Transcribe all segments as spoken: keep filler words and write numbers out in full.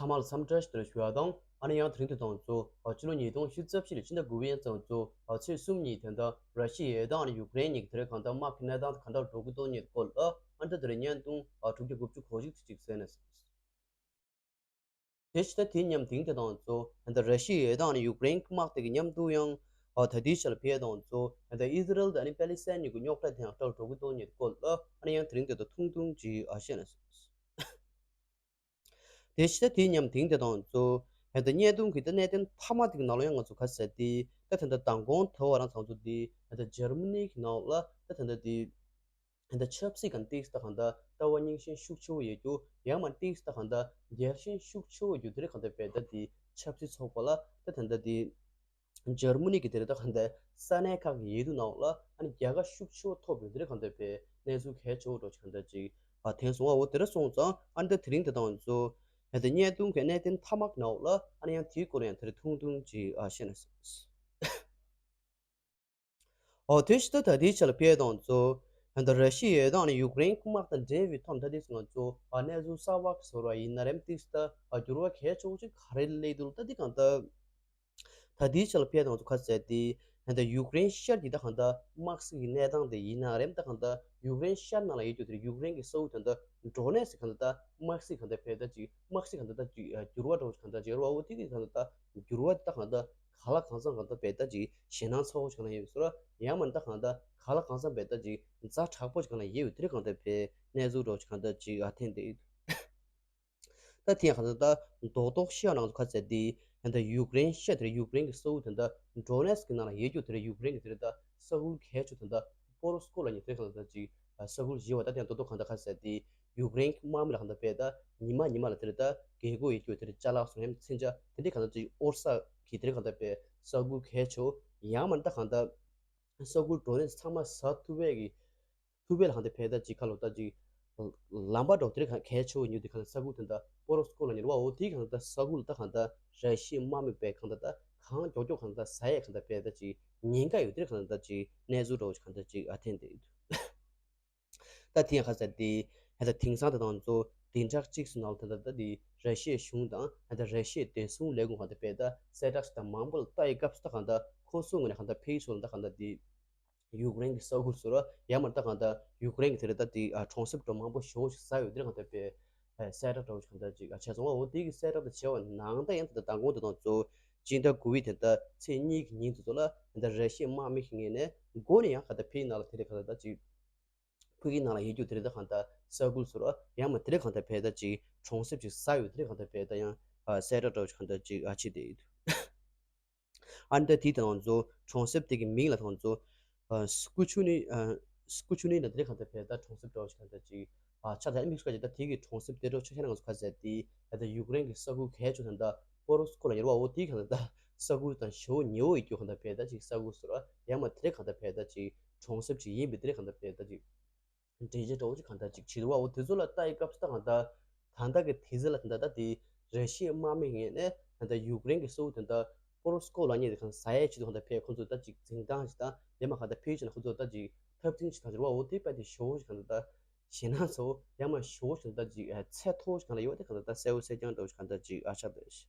ཚང་མ་ལ་འཚམས་འདྲི་ཞུ་དང་ཞུ་བ་དང་། ཨ་ནི་ཡང་དེ་རིང་དེ་དང་གཙོ་ཨ་ཕྱི་ལོ་ཉིས་སྟོང་ཉི་ཤུ་རྩ་བཞི་ལོའི་ཕྱི་ཟླ་དགུ་པའི་ཡང་ཚང་གཙོ་ཨ་ཚེས་གསུམ་ཉིན་དེ་འདྲ་ར་ཤི་ཡ་དང་ཨ་ནི་ཡུཀ་རེན་གཉིས་ཀྱི་དེ་རིང་གང་ལྟར་དམག་གི་གནས་སྟངས་དེ་གང་འདྲ་འགྲོ་གི་འདུག་ཉིད་སྐོར་ལ་ཨ་འདྲ་དེ་རིང་བརྙན་ཐུང་ཨ་དྲུག་བརྒྱ་དགུ་བཅུ་གོ་གཅིག་དེ་གཅིག་གསན་ནས། དེ་ཕྱི་ཟླ་དེའི་མཉམ་དེང་དེ་དང་གཙོ་ད་ལྟ་ར་ཤི་ཡ་དང་ཨ་ནི་ཡུཀ་རེན་གྱི་དམག་དེ་གི་མཉམ་དུ་ཡང་ཨ་ད་ལྟའི་ཆར་ལ་ཕེ་དང་གཙོ་ད་ལྟ་ཨི་ཟི་རལ་དང་ཨ་ནི་པེ་ལི་སི་ཐན་གཉིས་ཀྱི་རྙོག་དྲ་དེ་ཡང་འདྲ་འགྲོ་གི་འདུག་ཉིད་སྐོར་ལ་ཨ་ནི་ཡང་དེ་རིང་དེ་དང་ཐུང་ཐུང་ཅིག་ཨ་བཤད་ནས། དེ་ཕྱི་ཟླ་དེའི་མཉམ་དེང་དེ་དང་གཙོ་ད་ལྟ་བརྙན་ཐུང་གི་ད་གནད་དོན་མཐའ་མ་དེ་གི་ནང་ལ་ཡང་ང་ཚོ་ག་ཟེར་ཏེ་ད་ད་ལྟ་མདང་དགོང་དེ་བ་རང་ཚང་ཚོ་དེ་ད་ལྟ་འཇར་མ་ནི་གི་ནང་ལ་ད་ད་ལྟ་དེ་ད་ལྟ་ཆབ་སྲིད་ཀྱི་ཏིག་ད་གང་ལྟར་ལྟ་བ་རྙིང་ཞེན་ཤུགས་ཆེ་བོ་ཡོད་རྒྱུ་ཡང་མ་ཏིག་ད་གང་ལྟར་རྒྱལ་ཞེན་ཤུགས་ཆེ་བོ་ཡོད་རྒྱུ་དེ་རིགས་གང་ལྟར་བས་ད་དེ་ཆབ་སྲིད་ཚོགས་པ་ལ་ད་ད་ལྟ་དེ་འཇར་མ་ནི་གི་དེ་རིགས་ད་གང་ལྟར་ས་གནས་ཁག་གི་ཡིག་ཐོག་ནང་ལ་ཨ་ནི་རྒྱལ་ཁ་ཤུགས་ཆེ་བོ་ཐོབ་ཡོད་དེ་རིགས་གང་ལྟར་བས་གནས་ཚུལ་གལ་ཆེ་བོ་འགྲོ་ཆེ་གང་ལྟར་ཅིག་ཨ་ཐེངས་སོང་བ་འོ་དེ་རིགས་སོང་ཙང་ཨ་ནི་ད་དེ་རིང་དེ་དང་ཚོ་ད་ལྟ་བརྙན་ཐུང་གི་གནད་དོན་མཐའ་མ་གི་ནང་ལ་ཨ་ནི་ཡང་དེའི་སྐོར་ཡང་དེ་རིགས་ཐུང་ཐུང་ཅིག་ཨ་བཤད་ན། ཨོ་དེ་ཕྱི་ད་ད་ལྟའི་ཆ་ལ་ཕེ་དང་གཙོ་ད་ལྟ་ར་ཤི་ཡ་དང་ནི་ཡུཀ་རེན་དམག་དང་འབྲེལ་བའི་ཐོག་ད་ལྟའི་ང་ཚོ་ཨ་གནས་ཚུལ་གསར་བ་གི་བཟོ་འདྲ་ཡིན་ན་རེམ་ཏིག་ད་ཨ་འགྱུར་བ་གལ་ཆེ་བོ་ཅིག་ག་རེ་སླེབས་འདུག་ད་འདི་གང་ལྟར་ད་ལྟའི་ཆ་ལ་ཕེ་དང་ཚོ་ཁ་གསལ་ཏེ་ད་ལྟ་ཡུཀ་རེན་ཤར་གྱི་ད་གང་ལྟར་དམག་སྲིད་ཀྱི་གནས་སྟངས་དེ་ཡིན་ན་རེམ་ད་གང་ལྟར་ཡུཀ་རེན་ཤར་ནང་ལ་ཡོད་རྒྱུ་དེ་ཡུཀ་རེན་གྱི་ས་ཁུལ་ད་ལྟ་འགྲོ་གནས་སི་གང་ལྟར་ད་དམག་སྲིད་གང་ལྟར་ཕེ་ད་ཅིག་དམག་སྲིད་གང་ལྟར་ད་ཅིག་འགྱུར་བ་འགྲོ་གང་ལྟར་འགྱུར་བ་འོ་དེ་གི་གང་ལྟར་འགྱུར་བ་ད་གང་ལྟར་ག་ལ་གང་འཚམ་གང་ལྟར་བས་ད་ཅིག་ཞེད་སྣང་ཚ་བོ་ཞིག་གང་ལ་ཡོད་ཟེར་ར། ཡང་མིན་ད་གང་ལྟར་ག་ལ་གང་འཚམ་བས་ད་ཅིག་ཛ་དྲག་པོ་ཞིག་གང་ལ་ཡོད་དེ་རིགས་གང་ལྟར་བས་གནས་ཚུལ་འགྲོ་ཞིག་གང་ལྟར་ཅིག་ཨ་ཐེན་དེ་ད་དེ་ཡང་གང་ལྟར་ད་རྡོག་རྡོག་ཤེས་ཡོན་ནང་ཚོ་ཁ་ཚད་དེ་ད་ལྟ་ཡུཀ་རེན་ཤ་དེ་ཡུཀ་རེན་གྱི་ས་ཁུལ་དེ་ད་ལྟ་ཌོ་ནེ་སི་ཀི་ནང་ལ་ཡོད་རྒྱུ་དེ་ཡུཀ་རེན་གྱི་དེ་ད་ས་ཁུལ་གལ་ཆེ་དེ་ད་པོ་རོ་སྐོ་ལ་ཉེ་དེ་གང་ལྟར་ཅིག་ས་ཁུལ་བཞི་བ་ད་དེ་ཡང་རྡོག་རྡོག་གང་ལྟར་ཁ་ཚད་དེ་ཡུཀ་རེན་གྱི་དམག་མི་ལ་གང་ལྟར་བས་ད་ཉི་མ་ཉི་མ་ལ་དེ་ད་རྒྱལ་སྒོ་ཡོད་རྒྱུ་དེ་ཅ་ལག་སོང་ཡང་མཚོན་ཆ་དེ་འདྲའི་གང་ལྟར་ཅིག་ཨོར་ས་གི་དེ་གང་ལྟར་བས་ས་ཁུལ་གལ་ཆེ་ཡང་མིན་ད་གང་ལྟར། ས་ཁུལ་ཌོ་ནེ་སི་ཚང་མ་ཟ་ཐུབ་པའི་གི་ཐུབ་པའི་ལ་གང་ལྟར་བས་ད་ཅིག་ཁ་ལོ་ད་ཅིག་ལམ་པ་འགྲོ་དེ་རིགས་གང་གལ་ཆེ་བོ་ཉུ་དེ་གང་ལྟར་ས་ཁུལ་དེ་འདྲ་པོ་རོ་སྐོ་ལ་ཉེ་བ་འོ་དེ་གང་ལྟར་ས་ཁུལ་ད་གང་ལྟར་ར་ཤི་ཡའི་དམག་མི་བས་གང་ལྟར་ད་གང་མགྱོགས་མགྱོགས་གང་ལྟར་ཟ་ཡས་གང་ལྟར་བས་ད་ཅིག་ཉེན་ཁ་ཡོད་དེ་རིགས་གང་ལྟར་ད་ཅིག་གནས་ཚུལ་འགྲོ་གང་ལྟར་ཅིག་ཨ་ཐེན་དེ་ཡོད། ད་དེ་ཡང་ཁ་ཚ་དེ་ད་ལྟ་དེང་སང་དེ་དང་ཚོ་བདུན་ཕྲག་གཅིག་སུ་ནང་ལ་ད་ལྟ་ད་དེ་ར་ཤི་ཡའི་གཞུང་དང་ད་ལྟ་ར་ཤི་ཡའི་བདེ་སྲུང་ལས་ཁུངས་གང་ལྟར་བས་ད་གསལ་བསྒྲགས་ཤིག་དང་མང་པོ་ལ་ལྟ་ཡི་སྐབས་སུ་ད་གང་ལྟར་ཁོ་ཚོ་ངོས་ནས་གང་ལྟར་ཕེ་ཡི་ཚོ་ལ་ད་གང་ལྟར་དེ་ཡུཀ་རེན་གྱི་ས་ཁུལ་ཚོ་ར་ཡང་མ་ད་གང་ལྟར་ཡུཀ་རེན་གྱི་དེ་རེད་ད་དེ་གྲོང་གསེབ་འགྲོ་མང་པོ་ཞེ་བོ་ཞིག་ཟ་ཡོད་དེ་རེད་གང་ལྟར་བས་གསལ་བསྒྲགས་འདྲ་བོ་ཞིག་གང་ལྟར་ཅིག་བྱས་སོང་བ་འོ་དེ་གི་གསལ་བསྒྲགས་དེ་བྱས་པ་ནང་ད་ཡང་ད་ལྟ་མདང་དགོང་དེ་དང་ཚོ་སྤྱི་ཟླ་དགུ་པའི་དེ་ད་ཚེས་གཉིས་ཀྱི་ཉིན་དེ་ཚོ་ལ་ད་ལྟ་ར་ཤི་ཡའི་དམག་མི་ཞིག་ངོས་ནས་མགོ་ནས་ཡང་གང་ལྟར་ཕེ་ཡི་ནང་ལ་དེ་རེད་གང་ལྟར་ད་ཅིག་ཕུ་གུའི་ནང་ལ་ཡོད་རྒྱུ་དེ་རེད་ད་གང་ལྟར་ས་ཁུལ་ཚོ་ར་ཡང་མ་དེ་རེད་གང་ལྟར་བས་ད་ཅིག་གྲོང་གསེབ་ཅིག་ཟ་ཡོད་དེ་རེད་གང་ལྟར་བས་ད་ཡང་གསལ་བསྒྲགས་འདྲ་བོ་ཞིག་གང་ལྟར་ཅིག་ཨ་ཕྱི་དེ་ཡོད། ཨ་ནི་ད་དེ་དང་ཚོ་གྲོང་གསེབ་དེ་གི་མིང་ལ་དང་ཚོ་སྐུ་ཆུ་ནི་སྐུ་ཆུ་ནི་ལ་དེ་རེད་གང་ལྟར་བས་ད་གྲོང་གསེབ་འདྲ་བོ་ཞིག་གང་ལྟར་ཅིག་ཨ་ཆ་ད་དམིགས་སུ་བཀར་ཅིག་ད་དེ་གི་གྲོང་གསེབ་དེ་འདྲ་ཆ་ཤས་ནང་ཚོ་ག་ཟེར་དེ་ད་ཡུཀ་རེན་གི་ས་ཁུལ་གལ་ཆེ་ད་ད་པོ་རོ་སྐོ་ལ་ཉེ་བ་འོ་དེ་གང་ལྟར་ས་ཁུལ་དང་ཞེ་བོ་ཉེ་བོ་ཡོད་རྒྱུ་གང་ལྟར་བས་ད་ཅིག་ས་ཁུལ་ཚོ་ར་ཡང་མ་དེ་རེད་གང་ལྟར་བས་ད་ཅིག་གྲོང་གསེབ་ཅིག་ཡིན་པས་དེ་རེད་གང་ལྟར་བས་ད་ཅིག་འགྲེལ་བཤད་འདྲ་བོ་ཅིག་གང་ལྟར་ཅིག་བྱེད་འདུག་བ། འོ་དེ་ཚོ་ལ་ལྟ་ཡི་སྐབས་སུ་ད་གང་ལྟར་ད་ལྟ་གི་དུས་ཚོད་ལ་ད་ལྟ་དེ་ར་ཤི་ཡའི་དམག་མི་ངོས་ནས་ད་ལྟ་ཡུཀ་རེན་གྱི་ས་ཁུལ་དེ་ད་པོ་རོ་སྐོ་ལ་ཉེ་དེ་གང་ཟ་ཡའི་ཆེད་དུ་གང་ལྟར་བས་ཁོ་ཚོ་ད་ཅིག་འཛིན་སྟངས་ཤིག་དང་ཡང་མ་གང་ལྟར་ཕེ་ཡི་ཆེད་ན་ཁོ་ཚོ་ད་ཅིག་འཐབ་འཛིང་ཞིག་དང་ཟེར་བ། འོ་དེ་དཔེ་དེ་ཞེ་བོ་ཞིག་གང་ལྟར་ད་ཞེད་སྣང་ཚ་བོ་ཡང་མ་ཞེ་བོ་ཞིག་ད་ཅིག་ཚད་མཐོ་བོ་ཞིག་གང་ལ་ཡོད་དེ་གང་ལྟར་ད་གསལ་བོ་གསལ་རྐྱང་འདྲ་བོ་ཞིག་གང་ལྟར་ཅིག་ཨ་ཆགས་བསྡད་ཤག་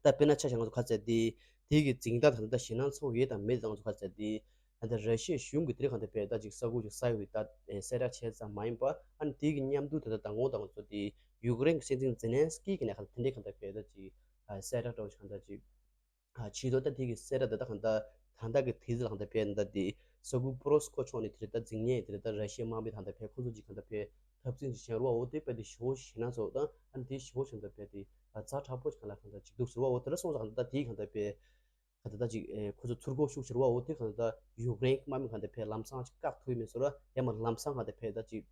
ད་དཔེར་ན་ཆ་བཞག་ང་ཚོ་ག་ཚད་དེ་དེ་གི་འཛིན་སྟངས་ད་ལྟ་ཞེད་སྣང་ཚ་བོ་ཡོད་དང་མེད་དང་ང་ཚོ་ག་ཚད་དེ་ད་ལྟ་ར་ཤི་ཡའི་གཞུང་གི་དེ་རིགས་གང་ལྟར་བས་ད་ཅིག་ས་ཁུལ་ཅིག་ས་ཡོད་ད་གསལ་བསྒྲགས་བྱས་ཙམ་མ་ཡིན་པ། ཨ་ནི་དེ་གི་མཉམ་དུ་ད་ལྟ་མདང་དགོང་དང་ང་ཚོ་དེ་ཡུཀ་རེན་གྱི་སྲིད་འཛིན་ཛེ་ལན་སི་ཀི་གི་ནས་གང་ལྟར་དེ་འདྲས་གང་ལྟར་བས་ད་ཅིག་གསལ་བསྒྲགས་འདྲ་བོ་ཞིག་གང་ལྟར་ཅིག་ཨ་ཕྱིས་ཐོག་ད་དེ་གི་གསལ་བསྒྲགས་ད་ལྟ་གང་ལྟར་ད་ལྟ་གི་དུས་ཚོད་ལ་གང་ལྟར་བས་ད་དེ་ས་ཁུལ་པོ་རོ་སྐོ་ཕྱོགས་ནས་དེ་རེད་ད་འཛིང་ཉེན་དེ་རེད་ད་ར་ཤི་ཡའི་དམག་མི་གང་ལྟར་བས་ཁོ་ཚོ་ཅིག་གང་ལྟར་བས་འཐབ་འཛིང་ཅིག་བྱས་རུ་བ། འོ་དེ་བས་དེ་ཞེ་བོ་ཞེད་སྣང་ཚ་བོ་དང་ཨ་ནི་དེ་ཞེ་བོ་ཞིག་གང་ལྟར་བས་དེ་ཛ་དྲག་པོ་ཅིག་གང་ལ་གང་ལྟར་ཅིག་འདུག་ཟེར་བ། འོ་དེ་འདྲ་སོང་ཙང་གང་ལྟར་ད་དེ་གང་ལྟར་བས་གང་ལྟར་ད་ཅིག་ཨེ་ཁོ་ཚོ་ཚུར་རྒོལ་ཤུགས་ཆེ་རུ་བ། འོ་དེ་གང་ལྟར་ད་ཡུཀ་རེན་དམག་མི་གང་ལྟར་བས་ལམ་སང་ཅིག་བཀག་ཐུབ་ཀྱི་མེད་ཟེར་བ། ཡང་མ་ལམ་སང་གང་ལྟར་བས་ད་ཅིག་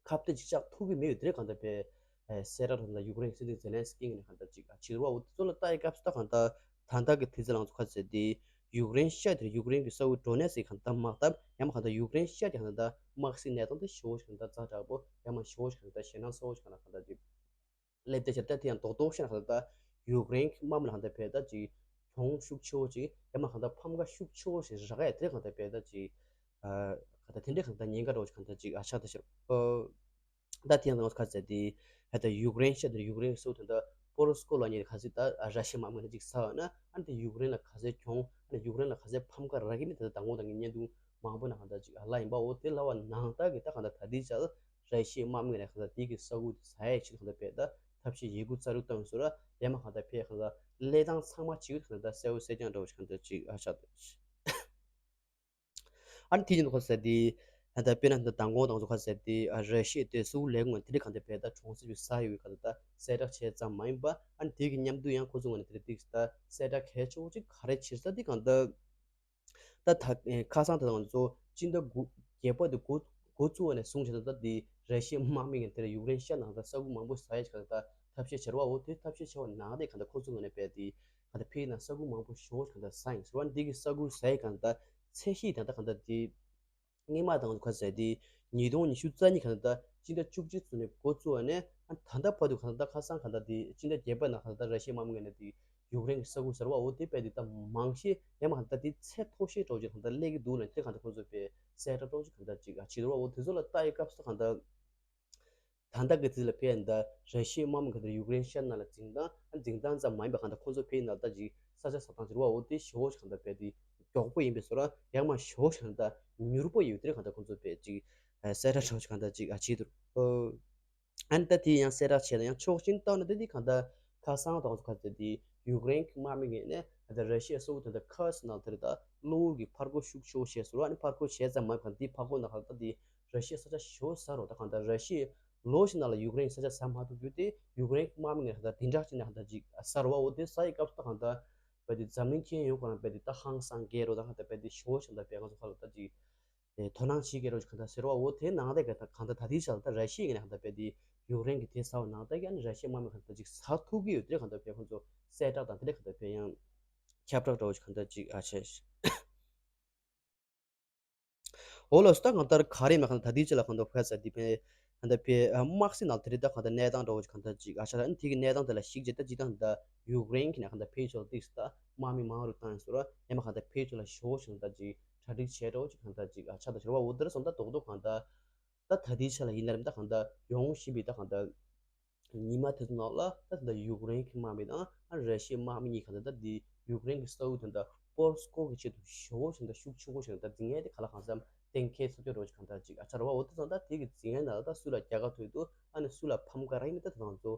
ཁ་གཏད་ཅིག་བཅག་ཐུབ་ཀྱི་མེད་པའི་དེ་རིང་གང་ལྟར་བས་གསལ་བསྒྲགས་དང་ད་ཡུཀ་རེན་གྱི་སྲིད་འཛིན་ཛེ་ལན་སི་ཀི་ངོས་ནས་གང་ལྟར་ཅིག་ཕྱིར་བ། འོ་དེ་ཚོ་ལ་ལྟ་ཡི་སྐབས་སུ་ད་གང་ལྟར་ད་ལྟ་གི་དུས་ཚོད་ལ་ང་ཚོ་ག་ཚོད་དེ་ཡུཀ་རེན་ཤར་དེར་ཡུཀ་རེན་གྱི་ས་ཁུལ་ཌོ་ནེ་སི་གང་ལྟར་དམག་འཐབ་ཡང་མ་གང་ལྟར་ཡུཀ་རེན་ཤར་གྱི་གང་ལྟར་དམག་སྲིད་གནས་སྟངས་དེ་ཞེ་བོ་ཞིག་གང་ལྟར་ཛ་དྲག་པོ་ཡང་མ་ཞེ་བོ་ཞིག་གང་ལྟར་ཞེད་སྣང་ཚ་བོ་ཞིག་གང་ལ་གང་ལྟར་ཅིག་སླེབས་བསྡད་ཤག་ད་དེ་ཡང་རྡོག་རྡོག་བཤད་ན་གང་ལྟར་ཡུཀ་རེན་གྱི་དམག་མི་ལ་གང་ལྟར་བས་ད་ཅིག་གྱོང་ཤུགས་ཆེ་བོ་ཅིག་ཡང་མ་གང་ལྟར་ཕམ་ཁ་ཤུགས་ཆེ་བོ་ཞིག་རག་ཡ་དེ་གང་ལྟར་བས་ད་ཅིག་ཨ་གང་ལྟར་དེ་འདྲའི་གང་ལྟར་ཉེན་ཁ་འདྲ་བོ་ཞིག་གང་ལྟར་ཅིག་ཨ་ཆགས་བསྡད་ཤག་ཨོ། ད་དེ་ཡང་ང་ཚོ་ག་ཚོད་དེ་ ཧད་ད་ཡུཀ་རེན་ཤ་དེ་ཡུཀ་རེན་སོ་ད་ད་པོ་རོ་སྐོ་ལ་ཉེ་ག་ཚོད་ད་ར་ཤི་ཡ་དམག་མི་ནས་ཅིག་ཟ་བ་ན་ཨ་ནི་དེ་ཡུཀ་རེན་ལ་ག་ཚོད་གྱོང་ཨ་ནི་ཡུཀ་རེན་ལ་ག་ཚོད་ཕམ་ཁ་རག་གི་མིན་དེ་ད་དང་པོ་དང་གི་བརྙན་ཐུང་མང་པོ་ན་གང་ལྟར་ཅིག་ལ་ཡིན་པའོ། དེ་ལ་བ་ནང་ལྟར་གི་ད་གང་ལྟར་ད་ལྟའི་ཆར་ར་ཤི་ཡའི་དམག་མི་ནས་གང་ལྟར་དེ་གི་ས་ཁུལ་དེ་ཟ་ཡའི་ཆེད་གང་ལྟར་བས་ད་ཐབས་ཤེས་ཡི་གུ་རྩ་རུ་བཏང་སོ་ར་ཡ་མ་གང་ལྟར་བས་གང་ལྟར་ལས་སྟངས་ཚང་མ་ཅིག་གང་ལྟར་གསལ་བོ་གསལ་རྐྱང་འདྲ་བོ་ཞིག་གང་ལྟར་ཅིག་ཨ་ཆགས་འདུག་ཨ་ནི་དེ་ཡིན་དུས་ཁ་ཟེར་དེ། ད་དཔེར་ན་ད་མདང་དགོང་དང་ཚོ་ཁ་ཟེར་དེ་ཨ་ར་ཤི་ཡ་དེ་སུ་ལས་ཁུངས་དེ་འདྲ་གང་དེ་བས་ད་གྲོང་གསེབ་ཅིག་ཟ་ཡོད་པའི་ཁ་ད་གསལ་བསྒྲགས་བྱས་ཙམ་མ་ཡིན་པ་ཨ་ནི་དེ་གི་མཉམ་དུ་ཡང་ཁོ་ཚོ་ངོས་ནས་དེ་འདྲ་ཏིག་ད་གསལ་བསྒྲགས་གལ་ཆེ་བོ་ཅིག་ག་རེ་བྱེད་ས་དེ་གང་ད། ད་ད་ཁ་སང་ད་དང་ཚོ་སྤྱི་ཟླ་དགུ་བརྒྱད་པ་དེ་འགོ་འགོ་བཙུགས་པ་ནས་བཟུང་བྱས་ད་ད་དེ་ར་ཤི་ཡའི་དམག་མི་ངོས་དེ་ལ་ཡུཀ་རེན་ཤ་ནང་ད་ས་ཁུལ་མང་པོ་ཟ་ཡ་ཅིག་གང་ད་ཐབས་ཤེས་བྱེད་ར་བ་འོ་དེ་ཐབས་ཤེས་བྱེད་པ་ནང་དེ་གང་ད་ཁོ་ཚོ་ངོས་ནས་བས་དེ། ང་ཚོ་ཕ་གི་ནང་ས་ཁུལ་མང་པོ་ཞེ་པོ་གང་ལྟར་ཟ་ཡིན་ཟེར་བ་འདི་གི་ས་ཁུལ་ཟ་ཡི་གང་ལྟར་ཚད་གཞི་དང་ད་གང་ལྟར་དེ་སྔོན་མ་དང་ག་ཟེར་དེ་ཉིས་སྟོང་ཉི་ཤུ་རྩ་གཉིས་གང་ལྟར་སྤྱི་ཟླ་བཅུ་གཅིག་ཚུན་ནས་འགོ་བཙུགས་པ་ནས་ད་ལྟ་བར་དུ་གང་ལྟར་ཁ་སང་གང་ལྟར་དེ་སྤྱི་ཟླ་བརྒྱད་པ་ནང་གང་ལྟར་ར་ཤི་ཡའི་དམག་མི་ངོས་ནས་དེ་ཡུཀ་རེན་གྱི་ས་ཁུལ་ཟེར་བ་འོ་དེ་བས་དེ་ད་མང་ཤས་ཡང་མ་གང་ལྟར་དེ་ཚད་མཐོ་ཤོས་འདྲ་བོ་ཅིག་གང་ལྟར་སླེབས་ཀྱི་འདུག་ལ་དེ་གང་ལྟར་ཁོ་ཚོས་བས་གསལ་བསྒྲགས་འདྲ་བོ་ཅིག་གང་ལྟར་ཅིག་བྱེད་འདུག་བ་འོ་དེ་ཚོ་ལ་ལྟ་ཡི་སྐབས་སུ་གང་ལྟར། ད་ལྟ་གི་དུས་ལ་ཕེ་ཡ་ད་ར་ཤི་ཡའི་དམག་མི་ག་དེར་ཡུཀ་རེན་ཤར་ནང་ལ་འཛིང་སྟངས་འཛིང་སྟངས་ཙམ་མ་ཡིན་པ་གང་ལྟར་ཁོང་ཚོ་ཕེ་ཡི་ནང་ལྟ་ཅིག་ས་ཆ་ཟ་སྟངས་ཅིག་རེད་བ། འོ་དེ་ཞེ་པོ་ཅིག་གང་ལྟར་ཕེ་དེ་མགྱོགས་པོ་ཡིན་པའི་བཟོ་འདྲ་ཡང་མ་ཞེ་པོ་ཅིག་གང་ལྟར་མྱུར་པོ་ཡོད་དེ་གང་ལྟར་ཁོང་ཚོ་ཕེ་ཅིག་གསལ་བསྒྲགས་འདྲ་བོ་ཅིག་གང་ལྟར་ཅིག་ཨ་བྱེད་འདུག་ཨ་ནི་ད་དེ་ཡང་གསལ་བསྒྲགས་བྱས་ན་ཡང་ཕྱོགས་གཅིག་ནས་བལྟས་ན་ད་དེ་གང་ལྟར་ཁ་སང་དང་ཁ་ཚ་དེ་ཡུཀ་རེན་གྱི་དམག་མི་ངོས་ནས་ད་ར་ཤི་ཡ་སོག་དེ་འདྲ་ཁ་སི་ནང་དེར་ད་གློ་བུར་གྱི་ཕར་རྒོལ་ཤུགས་ཆེ་བོ་བྱས་སོང་། ཨ་ནི་ཕར་རྒོལ་བྱས་ཙམ་མ་གང་དེ་ཕར་རྒོལ་ནང་གང་ལྟར་དེ་ར་ཤི་ཡའི་ས་ཆ་ཞེ་པོ་ཟ་རོ། ད་གང་ལྟར་ར་ཤི་ཡའི་ལོ་ཞིག་ནང་ལ་ཡུཀ་རེན་ས་ཆ་ཟ་མ་ཐུབ་རྒྱུ་དེ་ཡུཀ་རེན་དམག་མི་ངོས་ནས་གང་ལྟར་བདུན་ཕྲག་གཅིག་ནས་གང་ལྟར་ཅིག་ཟ་རོ་བ། འོ་དེ་ཟ་ཡི་སྐབས་སུ་ད་གང་ལྟར་བས་དེ་འཛམ་གླིང་ཁྱེན་ཡོང་གང་ལ་བས་དེ་ད་ཧང་སང་གེ་རོ། ད་གང་ལྟར་བས་དེ་ཞེ་པོ་ཞིག་ད་བས་ང་ཚོ་ཁ་ལ་ད་ཅིག་དོ་སྣང་བྱེད་གེ་རོ་ཅིག་གང་ལྟར་ཟེར་བ། འོ་དེ་ནང་དེ་ག་ད་གང་ལྟར་ད་དེའི་ཆ་ལ་ད་ར་ཤི་ཡའི་ངོས་ནས་གང་ལྟར་བས་དེ་ཡུཀ་རེན་གྱི་དེ་ཟ་བ་ནང་ད་ཀྱང་ར་ཤི་ཡའི་དམག་མི་གང་ལྟར་ཅིག་ཟ་ཐུབ་ཀྱི་ཡོད་དེ་གང་ལྟར་བས་ཁོང་ཚོ་གསལ་བསྒྲགས་དང་དེ་འདྲ་གང་ལྟར་བས་ཡང་ཁྱབ་བསྒྲགས་འདྲ་བོ་ཅིག་གང་ལྟར་ཅིག་ཨ་བྱས། འོ་ལགས་སོ། ད་གང་ལྟར་ག་རེ་མ་གང་ལྟར་ད་ལྟའི་ཆ་ལ་གང་ལྟར་ཕ་གི་ཟེར་དེ་ཕེ་གང་ལྟར་ཕེ་དམག་སྲིད་ནང་དེ་རིང་ད་གང་ལྟར་གནས་སྟངས་འདྲ་བོ་ཅིག་གང་ལྟར་ཅིག་ཨ་ཆ་ལ་ཨ་ནི་དེ་གི་གནས་སྟངས་དེ་ལ་གཞིགས་རྗེས་ད་ཅི་ད་གང་ལྟར་ཡུཀ་རེན་གྱི་ནས་གང་ལྟར་ཕེ་ཆོག་ཏིག་ད་དམག་མི་མང་རུ་བཏང་ཡིན་སོ་ར་ཡང་མ་གང་ལྟར་ཕེ་ཆོག་ལ་ཞོ་ཞིག་གང་ལྟར་ཅིག་གྲ་སྒྲིག་བྱས་འདྲ་བོ་ཅིག་གང་ལྟར་ཅིག་ཨ་ཆ་ད་ཞོར་བ་འོ་དེར་སོང་ད་རྡོག་རྡོག་གང་ལྟར་ད་ད་ལྟའི་ཆ་ལ་ཡིན་ན་རིམ་ད་གང་ལྟར་ཡོང་བཞིན་པའི་ད་གང་ལྟར་ཉི་མ་དེ་ཚོ་ནང་ལ་ད་ད་ཡུཀ་རེན་གྱི་དམག་མི་དང་ཨ་ར་ཤི་ཡའི་དམག་མི་གཉིས་གང་ལྟར་ད་དེ་ཡུཀ་རེན་གྱི་ས་ཁུལ་དེ་འདྲ་པོ་རོ་སྐོ་གི་ཆེད་དུ་ཞེ་པོ་ཞིག་ད་ཤུགས་ཆེ་པོ་ཞིག་ད་འཛིང་ཡས་དེ་ག་ལ་གང་འཚམ་གཏན་འཁེལ་ཚུགས་རྒྱུ་རོ་ཅིག་གང་ལྟར་ཅིག་ཨ་ཆ་ར་བ། འོ་དེ་ཚོ་ད་དེ་གི་འཛིང་ཡས་ནང་ལ་ད་སུ་ལ་རྒྱལ་ཁ་ཐོབ་འདུག་ཨ་ནི་སུ་ལ་ཕམ་ཁ་རག་ཡིན་མིན་ད་དེ་ཚོ་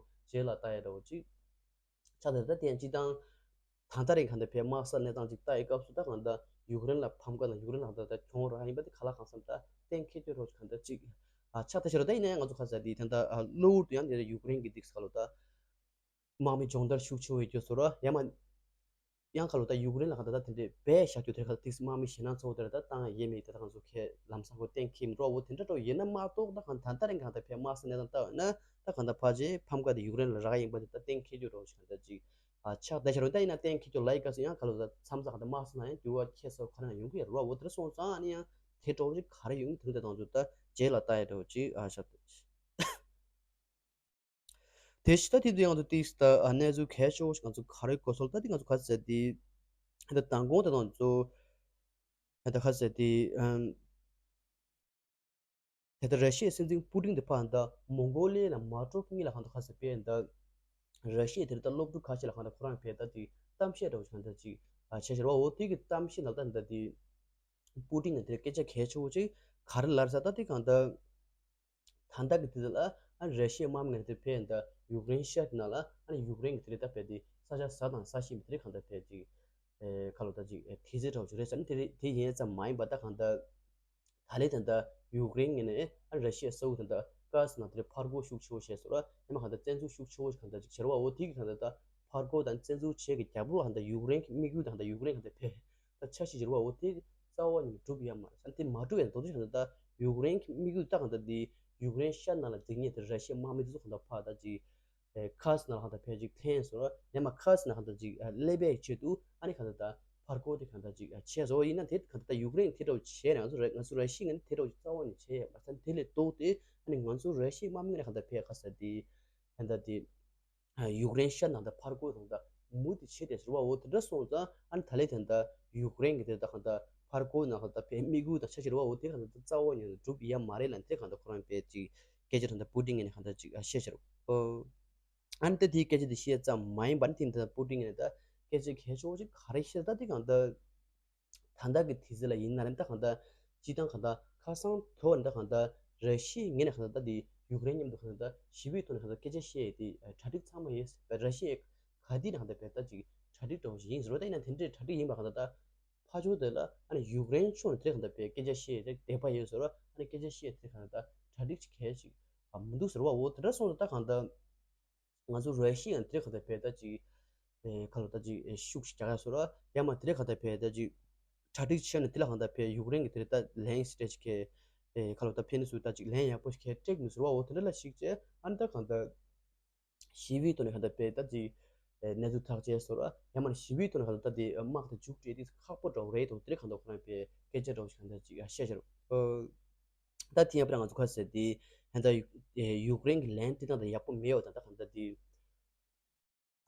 རྗེས་ལ་ལྟ་ཡས་འདྲ་བོ་ཅིག་ཆགས་འདུག་ད་དེ་ཡང་སྤྱི་བཏང་ད་ལྟ་རིང་གང་ལྟར་ཕེ་དམག་སའི་གནས་སྟངས་ཅིག་ལྟ་ཡི་སྐབས་སུ་ད་གང་ལྟར་ཡུཀ་རེན་ལ་ཕམ་ཁ་དང་ཡུཀ་རེན་ལ་གང་ལྟར་གྱོང་རག་ཡིན་པ་དེ་ག་ལ་གང་འཚམ་ད་གཏན་འཁེལ་རྒྱུ་རོ་ཅིག་གང་ལྟར་ཅིག་ཨ་ཆགས། ད་ཕྱི་རུ་ད་ཡིན་ན་ཡང་ང་ཚོ་ཁ་ཟེར་དེ་ད་ལྟ་གློ་བུར་དུ་ཡང་དེ་ཡུཀ་རེན་གྱི་ཏིག་ས་ཁ་ལོ་ད་དམག་མི་སྦྱོང་བརྡར་ཤུགས་ཆེ་བོ་ཡོད་རྒྱུ་བཟོ་ར་ཡང་མ་ཡང་ཁ་ལོ་ད་ཡུཀ་རེན་ལ་གང་ལྟར་ད་དེ་འདྲའི་སྦས་བཞག་རྒྱུ་དེ་ག་ཏིག་ས་དམག་མི་ཞེད་སྣང་ཚ་བོ་དེ་ལ་ད་བཏང་ཡས་མེད། དེ་ད་ང་ཚོ་ཁས་ལམ་སང་ཁོ་གཏན་འཁེལ་མི་འགྲོ་བོ་དེ་འདྲ་འགྲོ་ཡིན་ན་མ་གཏོགས་ད་གང་ད་ལྟ་རིང་གང་ལྟར་ཕེ་དམག་སའི་གནས་སྟངས་ལྟ་བ་ན་ད་གང་ལྟར་ཕལ་ཆེར་ཕམ་ཁ་དེ་ཡུཀ་རེན་ལ་རག་ཡིན་པ་དེ་ད་གཏན་འཁེལ་རྒྱུ་རོ་ཅིག་གང་ལྟར་ཅིག་ཨ་ཆགས། ད་ཕྱི་རུ་ད་ཡིན་ན་གཏན་འཁེལ་རྒྱུ་ལ་ཡི་སྐབས་སུ་ཡང་ཁ་ལོ་ད་མཚམས་མཚམས་གང་ལྟར་དམག་སའི་ནང་ཡང་འགྱུར་བ་ཁྱད་མཚར་ག་རེ་ཡང་ཡོང་གི་ཡོད་རེད་བ། འོ་དེ་འདྲ་སོང་ཙང་ཨ་ནི་ཡང་དེ་འདྲ་བོ་ཅིག་ག་རེ་ཡོང་གི་དེ་འདྲ་དང་ཚོ་ད་རྗེས་ལ་ལྟ་ཡས་འདྲ་བོ་ཅིག་ཨ་ཆགས། དེ་ཕྱི་ད་དེ་དུས་ཡང་དུ་ཏིག་ད་གནས་ཚུལ་གལ་ཆེ་བོ་ཞིག་ང་ཚོ་ག་རེ་གོ་སོང་ད་དེ་ང་ཚོ་ག་ཚད་དེ་ད་མདང་དགོང་དེ་དང་ཚོ་ད་ག་ཚད་དེ་དེ་ལྟར་ར་ཤི་ཡའི་སྲིད་འཛིན་པུ་ཏིན་དེ་ཕར་ད་མོང་གོ་ལི་ཡ་ལ་མ་འགྲོ་གི་ལ་གང་ལྟར་ག་ཚད་དཔེ་ད་ར་ཤི་ཡ་དེ་ད་སློབ་ཕྲུག་ཁ་ཤས་ལ་གང་ལྟར་ཁོ་རང་བས་ད་དེ་གཏམ་བཤད་འདྲ་བོ་ཞིག་གང་ལྟར་ཅིག་བྱས་ཤར་བ། འོ་དེ་གི་གཏམ་བཤད་ནང་ད་ད་དེ་པུ་ཏིན་ནས་དེར་སྐད་ཆ་གལ་ཆེ་བོ་ཅིག་ག་རེ་ལབ་ས་ད་དེ་གང་ལྟར། ད་ལྟ་གི་དུས་ལ་ཨ་ར་ཤི་ཡའི་དམག་མི་ངོས་ནས་ཕེ་ཡིན་ད་ཡུཀ་རེན་ཤར་གྱི་ནང་ལ་ཨ་ནི་ཡུཀ་རེན་གྱི་དེ་རིང་ད་ཕེ་དེ་ས་ཆ་ཟ་དང་ཟ་ཤེས་མི་དེ་རིང་གང་ལྟར་ཕེ་ཅིག་ཨེ་ཁ་ལོ་ད་ཅིག་ཨེ་དེ་ཚེ་གྲོགས་ཅིག་རེད་ཟེར་ནི་དེ་རིང་དེ་ཡིན་ཙམ་མ་ཡིན་པ་ད་གང་ལྟར་ད་ལས་ད་ལྟ་ཡུཀ་རེན་ངོས་ནས་ཨ་ར་ཤི་ཡའི་ས་ཁུལ་ད་ལྟ་ཀ་སི་ནང་དེ་རིང་ཕར་རྒོལ་ཤུགས་ཆེ་བོ་བྱས་སོང་ར་ཡང་མ་གང་ལྟར་བཙན་འཛུལ་ཤུགས་ཆེ་བོ་གང་ལྟར་ཅིག་བྱེད་ར་བ། འོ་དེ་གི་གང་ལྟར་ད་ཕར་རྒོལ་དང་བཙན་འཛུལ་བྱས་ཀྱི་རྒྱབ་ལོགས་གང་ལྟར་ཡུཀ་རེན་གྱི་དམིགས་ཡུལ་དང་གང་ལྟར་ཡུཀ་རེན་གང་ལྟར་ཕེ། ད་ཆ་ཤས་ཀྱི་རེད་བ། འོ་དེ་རྩ་བ་ནས་འགྲུབ་ཡ་མ་རེད་ས། དེ་མ་འགྲུབ་ཡ་མདོར་བསྡུས་བྱས་ན་ད་ཡུཀ་རེན་གྱི་དམིགས་ཡུལ་ད་གང་ལྟར་དེ་ཡུཀ་རེན་ཤར་ནང་ལ་འཛིང་ཉེ་དེ་ར་ཤི་ཡའི་དམག་མི་དེ་ཚོ་གང་ལྟར་ཕར་ད་ཅིག་ཁ་སི་ནང་ལ་གང་ལྟར་ཕལ་ཅིག་འཐེན་སོང་ར་ཡང་མ་ཁ་སི་ནང་གང་ལྟར་ཅིག་སླེབས་པའི་ཆེད་དུ་ཨ་ནི་གང་ལྟར་ད་ཕར་རྒོལ་དེ་གང་ལྟར་ཅིག་བྱས་སོང་། ཡིན་ན་དེ་གང་ལྟར་ད་ཡུཀ་རེན་དེ་འདྲ་བོ་བྱས་ན་ང་ཚོ་ར་ང་ཚོ་ར་ཤི་ཡ་ངོས་ནས་དེ་འདྲ་བོ་ཅིག་རྩ་བ་ནས་བྱས་ཡ་མ་རེད་ས། དེ་ལས་ལྡོག་སྟེ་ཨ་ནི་ང་ཚོ་ར་ཤི་ཡའི་དམག་མི་ངོས་ནས་གང་ལྟར་ཕལ་ཁ་ས་དེ་གང་ལྟར་དེ། ཡུཀ་རེན་ཤར་ནང་ད་ཕར་རྒོལ་དང་ད་མུ་མཐུད་བྱས་ཏེ་ཟེར་བ། འོ་དེ་འདྲ་སོང་ཙང་ཨ་ནི་ད་ལས་དེ་ད་ཡུཀ་རེན་གྱི་དེ་ད་གང་ད་ཕར་རྒོལ་ནང་གང་ད་ཕེ་དམིགས་ཡུལ་དང་ཆ་ཤས་རེད་བ། འོ་དེ་གང་ད་རྩ་བ་ཉིད་ནས་འགྲུབ་ཡ་མ་རེད་ལ་དེ་གང་ད་ཁོ་རང་ཕེ་ཅིག་ སྐད་ཆ་ད་ལྟ་པུ་ཏིན་ངོས་ནས་གང་ལྟར་ཅིག་ཨ་བཤད་བཞག་རེད། ཨ་ནི་ད་དེའི་སྐད་ཆ་དེ་བཤད་ཙམ་མ་ཡིན་པར་ནི་དེ་ད་ལྟ་པུ་ཏིན་ངོས་ནས་ད་སྐད་ཆ་གལ་ཆེ་བོ་ཅིག་ག་རེ་བཤད་ད་དེ་གང་ལྟར། ད་ལྟ་གི་དུས་ཚོད་ལ་ཡིན་ན་རེད་ད་གང་ལྟར་སྤྱིར་བཏང་གང་ལྟར་ཁ་སང་དོ་ད་གང་ལྟར་ར་ཤི་ཡའི་ངོས་ནས་གང་ལྟར་ད་དེ་ཡུཀ་རེན་མཉམ་དུ་གང་ལྟར་ཞི་བའི་ཐོག་ནས་གང་ལྟར་སྐད་ཆ་བཤད་ཡས་དེ་གྲ་སྒྲིག་ཚང་མ་ཡིན། ར་ཤི་ཡས་ག་དུས་ནས་གང་ལྟར་བས་ད་ཅིག་གྲ་སྒྲིག་འདྲ་བོ་ཞིག་ཡིན་ཟེར་བ། ད་ཡིན་ན་དེ་འདྲའི་གྲ་སྒྲིག་ཡིན་པ་གང་ལྟར་ད་ཕར་ཕྱོགས་དེ་ལ་ཨ་ནི་ཡུཀ་རེན་ཕྱོགས་ནས་དེ་གང་ལྟར་བས་སྐད་ཆ་བཤད་ཡས་དེ་དད་པ་ཡོད་ཟེར་བ། ཨ་ནི་སྐད་ཆ་བཤད་ཡས་དེ་གང་ལྟར་གྲ་སྒྲིག་ཅིག་གལ་ཅིག་མི་འདུག་ཟེར་བ། འོ་དེ་འདྲ་སོང་ཙང་ད་གང་ལྟར། ང་ཚོ་ར་ཤི་ཡ་དེ་ག་ད་བས་ད་ཅིག་ཨེ་ཁ་ལོ་ད་ཅིག་ཨེ་ཤུགས་ཤིག་རྒྱག་ཡ་སོ་ར་ཡ་མ་དེ་ག་ད་བས་ད་ཅིག་གྲ་སྒྲིག་བྱས་ནས་དེ་ལ་ག་ད་བས་ཡུཀ་རེན་གྱི་དེ་ད་ལན་སི་ཊེ་ཇི་གི་ཨེ་ཁ་ལོ་ད་ཕན་སུ་ད་ཅིག་ལན་ཡག་པོ་ཞིག་སྤྲད་མི་སོ་ར། འོ་དེ་འདྲ་ལ་ཞིག་བྱས་ཨ་ནི་ད་ག་ད་ཞི་བའི་ཐོག་ནས་ག་ད་བས་ད་ཅིག་ཨེ་གནས་ཚུལ་ཐག་བཅད་སོ་ར་ཡ་མ་ཞི་བའི་ཐོག་ནས་ག་ད་ད་དེ་དམག་དེ་མཇུག་སྒྲིལ་དེ་ཁག་པོ་འདྲ་བོ་རེད་དོ། དེ་ག་ད་ཁོ་རང་བས་སྐད་ཆ་འདྲ་བོ་ཞིག་ག་ད་ཅིག་ཨ་བཤད་བཞག་ར། ད་ཐེངས་ཡང་པར་ང་ཚོ་ཁ་ཟེར་དེ་ཧན་ད་ཡུཀ་རེན་གྱི་ལན་སྤྲད་སྟངས་དང་ཡག་པོ་མེད་པ་དང་ད་གང་ལྟར་དེ་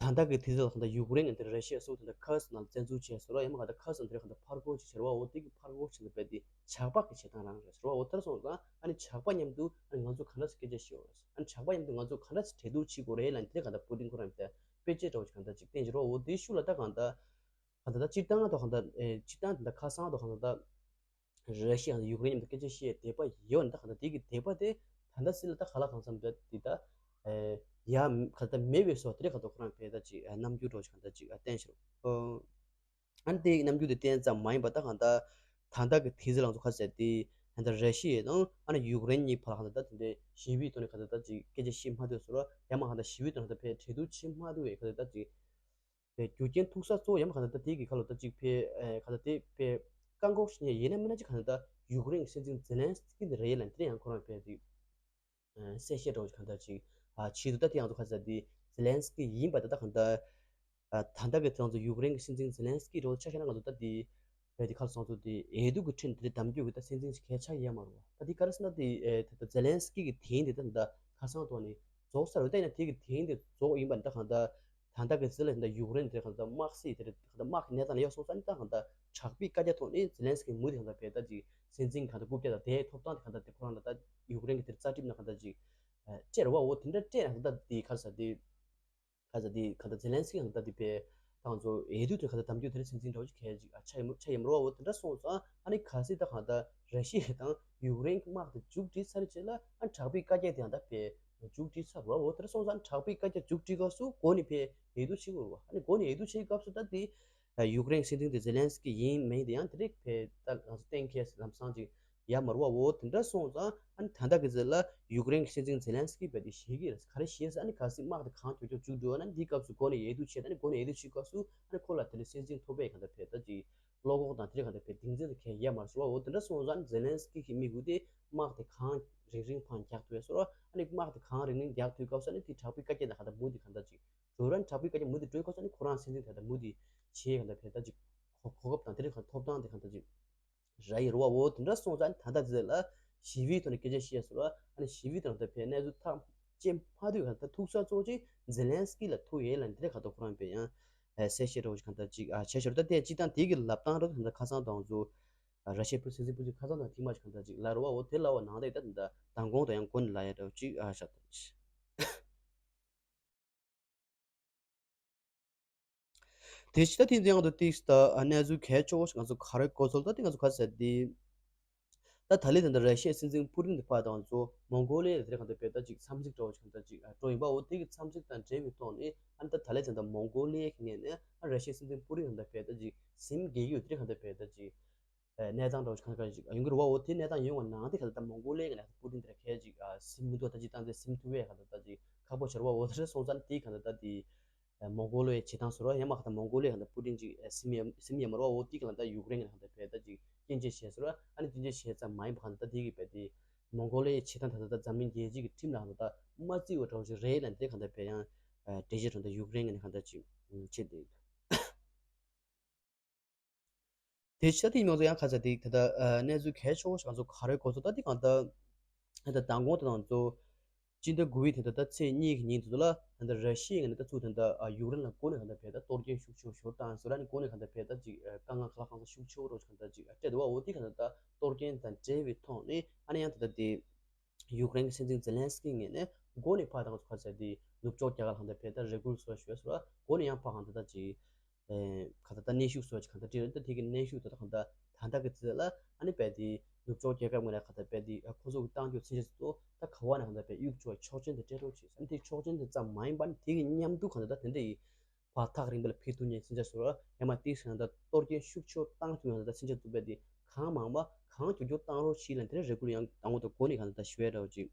ད་ལྟ་གི་དུས་ཚོད་ལ་གང་ལྟར་ཡུཀ་རེན་གྱི་འདིར་ར་ཤི་ཡ་སུ་ད་ལྟ་ཁ་སི་ནང་བཙན་འཛུལ་བྱས་སོ་ར་ཡང་མ་གང་ལྟར་ཁ་སི་འདིར་གང་ལྟར་ཕར་རྒོལ་ཅིག་བྱས་ར་བ། འོ་དེ་གི་ཕར་རྒོལ་བྱས་ནས་བས་དེ་ཇག་པ་གི་བྱེད་སྟངས་རང་རེད་ཟེར་བ། འོ་ལྟར་སོང་ཙང་ཨ་ནི་ཇག་པ་མཉམ་དུ་ཨ་ནི་ང་ཚོ་གང་འདྲ་སེ་སྐད་ཆ་བཤད་འོ་ཨ་ནི་ཇག་པ་མཉམ་དུ་ང་ཚོ་གང་འདྲ་སེ་གྲོས་བསྡུར་བྱེད་དགོས་རེད་ལ་འདིར་གང་ལྟར་པུ་ཏིན་ཁོ་རང་དེ་དཔེ་ཆ་འདྲ་བོ་ཅིག་གང་ལྟར་ཅིག་བསྟན་བྱས་ར། འོ་དེའི་ཤུགས་ལ་ད་གང་ལྟར། གང་ལྟར་ད་སྤྱིར་བཏང་དང་གང་ལྟར་ཨེ་སྤྱིར་བཏང་དང་ཁ་སང་དང་གང་ལྟར་ར་ཤི་ཡ་དང་ཡུཀ་རེན་མཉམ་དུ་སྐད་ཆ་བཤད་དད་པ་ཡོད་ན་ད་གང་ལྟར་དེ་གི་དད་པ་དེ་ད་ལྟ་སྲིད་ལ་ད་ག་ལ་གང་འཚམ་འདྲ་དེ་ད་ཨེ་ཡ་གང་ལྟར་མེད་པའི་བཟོ་དེ་རེད། གང་ལྟར་ཁོ་རང་བས་ད་ཅིག་ཨ་རྣམ་འགྱུར་འདྲ་བོ་ཞིག་གང་ལྟར་ཅིག་ཨ་བསྟན་ཤག་ཨ་ནི་དེ་རྣམ་འགྱུར་དེ་བསྟན་ཙམ་མ་ཡིན་པ་ད་གང་ལྟར་ད་ལྟ་གི་དུས་ཚོད་ལ་ང་ཚོ་ཁ་ཟེར་དེ་ད་ལྟ་ར་ཤི་ཡ་དང་ཨ་ནི་ཡུཀ་རེན་གཉིས་བར་ལ་གང་ལྟར་ད་དེ་འདྲའི་ཞི་བའི་ཐོག་ནས་གང་ལྟར་ད་ཅིག་སྐད་ཆ་བཤད་མ་ཐུབ་བཟོ་ར་ཡ་མ་གང་ལྟར་ཞི་བའི་ཐོག་ནས་ད་བས་གྲོས་བསྡུར་བྱེད་མ་ཐུབ་པའི་གང་ལྟར་ད་ཅིག་པའི་རྒྱུ་རྐྱེན་ཐུག་ས་གཙོ་བོ་ཡང་གང་ལྟར་དེ་གི་ཁ་ལོ་ད་ཅིག་ཕེ་ཨེ་གང་ལྟར་དེ་ཕེ་བཀག་འགོག་ཞིག་ཡིན་ན་མིན་ན་ཅིག་གང་ལྟར་ཡུཀ་རེན་གྱི་སྲིད་འཛིན་ཛེ་ལན་སི་ཀི་འདི་རེད་ལ་དེ་ཡང་ཁོ་རང་ཕེ་ཅིག་གསལ་བཤད་འདྲ་བོ་ཅིག་གང་ལྟར་ཅིག་ཨ་ཆེད་དུ་ད་དེ་ཡང་ཚོ་ཁ་ས་དེ་ཛེ་ལན་སི་ཀི་ཡིན་པ་ད་ད་གང་ལྟར་ཨ་ད་ལྟ་གི་དེ་ཚོ་ཡུཀ་རེན་གྱི་སྲིད་འཛིན་ཛེ་ལན་སི་ཀི་འདྲ་བོ་ཆ་བཞག་ན་ང་ཚོ་ད་དེ་ཕེ་དེ་ཁ་སང་ཚོ་དེ་འོས་བསྡུ་གི་ཁྲིམས་དེ་གདམ་རྒྱུ་གི་ད་སྲིད་འཛིན་ཞིག་གལ་ཆགས་ཡ་མ་རུ་བ་ད་དེ་ག་རེ་ཟེར་ན་དེ་ཨེ་ད་ཛེ་ལན་སི་ཀི་གི་དེ་ཡིན་དེ་ད་ད་ཁ་སང་ཐོག་ནས་རྫོགས་ས་རུ་ད་ཡིན་ན་དེ་གི་དེ་ཡིན་དེ་རྫོགས་ཡིན་པ་ད་གང་ལྟར། ད་ལྟ་གི་ཟི་ལ་ད་ཡུཀ་རེན་དེ་གང་ལྟར་དམག་སྲིད་དེ་གང་ལྟར་དམག་གི་གནས་སྟངས་ལ་ཡོད་སོང་ཙང་ད་གང་ལྟར་དྲག་པོའི་བཀའ་རྒྱ་ཐོག་ནས་ཛེ་ལན་སི་ཀི་མུ་དེ་གང་ལྟར་བས་ད་ཅིག་སྲིད་འཛིན་གང་ལྟར་རྐུབ་བཀྱག་དང་དེའི་ཐོབ་ཐང་དེ་གང་ལྟར་དེ་ཁོ་རང་ལ་ད་ཡུཀ་རེན་གི་དེར་རྩ་ཁྲིམས་ནང་གང་ལྟར་ཅིག་སྤྲད་ར་བ། འོ་དེ་འདྲ་སྤྲད་ན་ད་ལྟ་དེ་ག་ས་དེ་ག་ས་དེ་གང་ལྟར་ཛེ་ལན་སི་ཀི་གང་ལྟར་དེ་བས་ད་ང་ཚོ་འོས་བསྡུ་དེ་གང་ལྟར་གདམ་རྒྱུ་དེར་སྲིད་འཛིན་འདྲ་བོ་ཅིག་གལ་ཅིག་ཆ་ཡི་མོ་ཆ་ཡི་མོ་ར་བ། འོ་དེ་འདྲ་སོང་ཙང་ཨ་ནི་གལ་སྲིད་ད་གང་ལྟར་ར་ཤི་ཡ་དང་ཡུཀ་རེན་གི་དམག་དེ་མཇུག་སྒྲིལ་ཚར་རྗེས་ལ་ཨ་ནི་དྲག་པོའི་བཀའ་རྒྱ་དེ་ཡང་ད་བས། མཇུག་སྒྲིལ་ཚར་བ། འོ་དེར་སོང་ཙང་དྲག་པོའི་བཀའ་རྒྱ་མཇུག་སྒྲིལ་སྐབས་སུ་འགོ་ནས་ཕེ་འོས་བསྡུ་བྱེད་དགོས་རེད་བ། ཨ་ནི་འགོ་ནས་འོས་བསྡུ་བྱེད་སྐབས་སུ་ད་དེ་ཡུཀ་རེན་སྲིད་འཛིན་དེ་ཛེ་ལན་སི་ཀི་ཡིན་མིན་དེ་ཡང་དེ་རིགས་ཕེ་ད་ང་ཚོ་གཏན་འཁེལ་ལམ་སང་ཅིག་ཡ་མ་རུ་བ། འོ་དེ་འདྲ་སོང་ཙང་ཨ་ནི་ད་ལྟ་གི་ཟེར་ལ་ཡུཀ་རེན་གྱི་སྲིད་འཛིན་ཛེ་ལན་སི་ཀི་བས་དེ་ཞེད་ཀྱི་རེད། ག་རེ་ཞེད་ཟེར་ཨ་ནི་གལ་སྲིད་དམག་དེ་གང་མགྱོགས་མགྱོགས་མཇུག་སྒྲིལ་བ་ན་འདིའི་སྐབས་སུ་འགོ་ནས་འོས་བསྡུ་བྱེད། ཨ་ནི་འགོ་ནས་འོས་བསྡུ་བྱེད་སྐབས་སུ་ཨ་ནི་ཁོ་ལ་དེ་ལ་སྲིད་འཛིན་ཐོབ་པའི་གང་ལྟར་ཕེ་ད་ཅིག་བློ་ཁོག་དང་དེ་རིགས་གང་ལྟར་ཕེ་གདེང་ཚོད་དེ་གས་ཡ་མ་རུ་བ། འོ་དེ་འདྲ་སོང་ཙང་ཛེ་ལན་སི་ཀི་གི་དམིགས་ཡུལ་དེ་དམག་དེ་གང་རིང་རིང་ཕང་རྒྱག་ཐུབ་པའི་སོ་ར། ཨ་ནི་དམག་དེ་གང་རིང་རིང་རྒྱག་ཐུབ་སྐབས་སུ་ཨ་ནི་དེ་དྲག་པོའི་བཀའ་རྒྱ་དང་གང་ལྟར་མུ་དེ་གང་ལྟར་ཅིག་འགྲོ་རན་དྲག་པོའི་བཀའ་རྒྱ་མུ་དེ་སྤྲོད་སྐབས་སུ་ཨ་ནི་ཁོ་རང་སྲིད་འཛིན་དེ་ལྟར་མུ་དེ་བྱེད་གང་ལྟར་ཕེ་ད་ཅིག་གོ་གོ་སྐབས་དང་དེ་རིགས་གང་ཐོབ་ཐང་དེ་གང་ལྟར་ཅིག་ར་ཡི་རུ་བ། འོ་དེ་འདྲ་སོང་ཙང་ཨ་ནི་ད་ལྟ་དེ་ལ་ཞི་བའི་ཐོག་ནས་སྐད་ཆ་བཤད་སོ་ར། ཨ་ནི་ཞི་བའི་ཐོག་ནས་ད་ཕེ་གནས་ཚུལ་ཐག་བཅད་མ་ཐུབ་གང་ལྟར་ཐུག་ས་གཙོ་ཆེ་ཛེ་ལན་སི་ཀི་ལ་ཐུག་ཡོད་ལ་འདི་རེད། གང་ལྟར་ཁོ་རང་ཕེ་ཡང་གསལ་བཤད་འདྲ་བོ་ཞིག་གང་ལྟར་ཅིག་ཨ་བྱས་ཤོར། ད་དེ་སྤྱིར་བཏང་དེ་གི་ལབ་སྟངས་ར་གང་ལྟར་ཁ་སང་དང་ཚོ་ར་ཤི་ཡའི་སྲིད་འཛིན་ཕུ་ཏིན་ཁ་སང་དང་ཐེངས་མ་ཞིག་གང་ལྟར་ཅིག་ལབ་རེད་བ། འོ་དེ་ལབ་པ་ནང་ལས་ད་ད་མདང་དགོང་དང་ཡང་འགོ་ནས་ལབ་ཡ་འདྲ་བོ་ཅིག་ཨ་ཤ་ད། དེ་ཕྱི་ད་ཐེངས་འདི་ཡང་དུ་ཏིག་ད་གནས་ཚུལ་གལ་ཆེ་བོ་ཞིག་ང་ཚོ་ག་རེ་གོ་ཚོད་ད་དེ་ང་ཚོ་ག་ཟེར་དེ། ད་ད་ལི་དེ་འདྲ་ར་ཤི་ཡའི་སྲིད་འཛིན་པུ་ཏིན་དེ་ཕ་དང་ཚོ་མོང་གོ་ལི་ཡ་དེ་གང་ལྟར་བས་ད་ཅིག་འཚམས་གཟིགས་འདྲ་བོ་ཞིག་གང་ལྟར་ཅིག་འགྲོ་ཡིན་པ། འོ་དེ་གི་འཚམས་གཟིགས་དང་འབྲེལ་བའི་ཐོག་ནས་ཨ་ནི་ད་ད་ལི་དེ་འདྲ་མོང་གོ་ལི་ཡ་གི་ངོས་ནས་ཨ་ར་ཤི་ཡའི་སྲིད་འཛིན་པུ་ཏིན་གང་ལྟར་བས་ད་ཅིག་ཟིན་དགོས་ཀྱི་ཡོད། དེ་གང་ལྟར་བས་ད་ཅིག་གནས་སྟངས་འདྲ་བོ་ཞིག་གང་ག་ཞིག་ཡོང་གི་རེད་བ། འོ་དེ་གནས་སྟངས་ཡོང་བ་ནང་དེ་ག་ལ་ད་མོང་གོ་ལི་ཡ་གི་ནང་པུ་ཏིན་དེ་ལ་གལ་ཅིག་ཟིན་མི་འདུག་ད་ཅིག་ཏང་ཙེ་ཟིན་ཐུབ་པའི་ག་ད་ད་ཅིག་ཁག་པོ་ཤོར་བ། འོ་དེ་སོང་ཙང་དེ་ག་ད་ད་དེ་མོང་གོ་ལི་ཡའི་བྱེད་སྟངས་ཟེར་བ་ཡང་མ་ག་ད་མོང་གོ་ལི་ཡ་ག་ད་པུ་ཏིན་ཅིག་ཟིན་ཡ་ཟིན་ཡ་མ་རེད་བ། འོ་དེ་ག་ལ་ད་ཡུཀ་རེན་གི་ནང་ག་ད་བས་ད་ཅིག་སྐྱོན་བརྗོད་བྱས་ཟེར་བ། ཨ་ནི་སྐྱོན་བརྗོད་བྱས་ཙམ་མ་ཡིན་པ་ག་ད་ད་དེ་གི་བས་དེ་མོང་གོ་ལི་ཡའི་བྱེད་སྟངས་ད་ད་ད་འཛམ་གླིང་རྒྱལ་སྤྱིའི་གི་ཁྲིམས་ལ་ག་ད་ད་མ་བརྩི་བ་འདྲ་བོ་ཞིག་རེད་ལ་དེ་ག་ད་བས་ཡང་འགྲེལ་བཤད་འདྲ་ད་ཡུཀ་རེན་གི་ནང་ག་ད་ཅིག་བྱེད་དེ། དེ་ཕྱི་ད་ཐེངས་མང་ཚོ་ཡང་ཁ་ཚ་དེ་ད་ལྟ་གནས་ཚུལ་གལ་ཆེ་བོ་ཞིག་ང་ཚོ་ག་རེ་གོ་ཚོད་ད་དེ་གང་ལྟར་ད་ལྟ་མདང་དགོང་དེ་དང་ཚོ་སྤྱི་ཟླ་དགུ་པའི་དེ་ད་ལྟ་ཚེས་གཉིས་ཀྱི་ཉིན་དེ་ཚོ་ལ་ད་ལྟ་ར་ཤི་ཡའི་ངོས་ནས་ད་ཚུར་ད་ལྟ་ཡུཀ་རེན་ལ་འགོ་ནས་གང་ལྟར་བས་ད་གཏོར་སྐྱོན་ཤུགས་ཆེ་བོ་ཞིག་བཏང་ཟེར་ཨ་ནི་འགོ་ནས་གང་ལྟར་བས་ད་ཅིག་དཀའ་ངལ་ག་ལ་གང་ས་ཤུགས་ཆེ་བོ་རོ་ཞིག་གང་ལྟར་ཅིག་སྤྲད་འདུག་བ། འོ་དེ་གང་ལྟར་ད་གཏོར་སྐྱོན་དང་འབྲེལ་བའི་ཐོག་ནས་ཨ་ནི་ཡང་ད་ལྟ་དེ། ཡུཀ་རེན་གྱི་སྲིད་འཛིན་ཛེ་ལན་སི་ཀི་ངོས་ནས་འགོ་ནས་ཕར་ད་ཁ་ཚ་དེ་ནུབ་ཕྱོགས་རྒྱལ་ཁབ་ལ་ད་ཕར་ད་རེ་སྐུལ་སོགས་ཞུས་སོགས་འགོ་ནས་ཡང་ཕར་ད་ད་ཅིག་ཨེ་ག་ད་ད་གནོན་ཤུགས་སོགས་ཅིག་ག་ད་སྤྲད་རེད། ད་དེ་གི་གནོན་ཤུགས་ད་ད་ག་ད་ད་ད་གི་ཚེ་ལ་ཨ་ནི་ཕར་དེ་ནུབ་ཕྱོགས་རྒྱལ་ཁབ་ངོས་ནས་ག་ད་ཕར་དེ་ཁོ་ཚོ་གི་བཏང་རྒྱུ་ཚིག་ཇེ་ཚོ་ད་ག་བ་ནས་ག་ད་ཕར་གཡུག་ཆོག་ཆོག་མཆན་དེ་སྤྲད་རོགས་བྱེད་ཟེར། དེ་ཆོག་མཆན་དེ་ཙམ་མ་ཡིན་པ་ནི་དེ་གི་མཉམ་དུ་ག་ད་ད་དེ་འདྲ་ཡི་བར་ཐག་རིང་པོ་ལ་ཕེབས་ཐུབ་མཁན་ཚིག་ཇེ་ཚོ་ཡ་མ་དེ་ག་ད་གཏོར་སྐྱོན་ཤུགས་ཆེ་བཏང་ཐུབ་མཁན་ག་ད་ཚིག་ཇེ་ཚོ་ཕར་དེ་གང་མང་བ་གང་མགྱོགས་མགྱོགས་བཏང་རོགས་བྱེད་ལ་དེ་འདྲ་རེ་སྐུལ་ཡང་དང་པོ་དང་འགོ་ནས་ག་ད་ད་ཞུ་ཡ་འདྲ་བོ་ཅིག་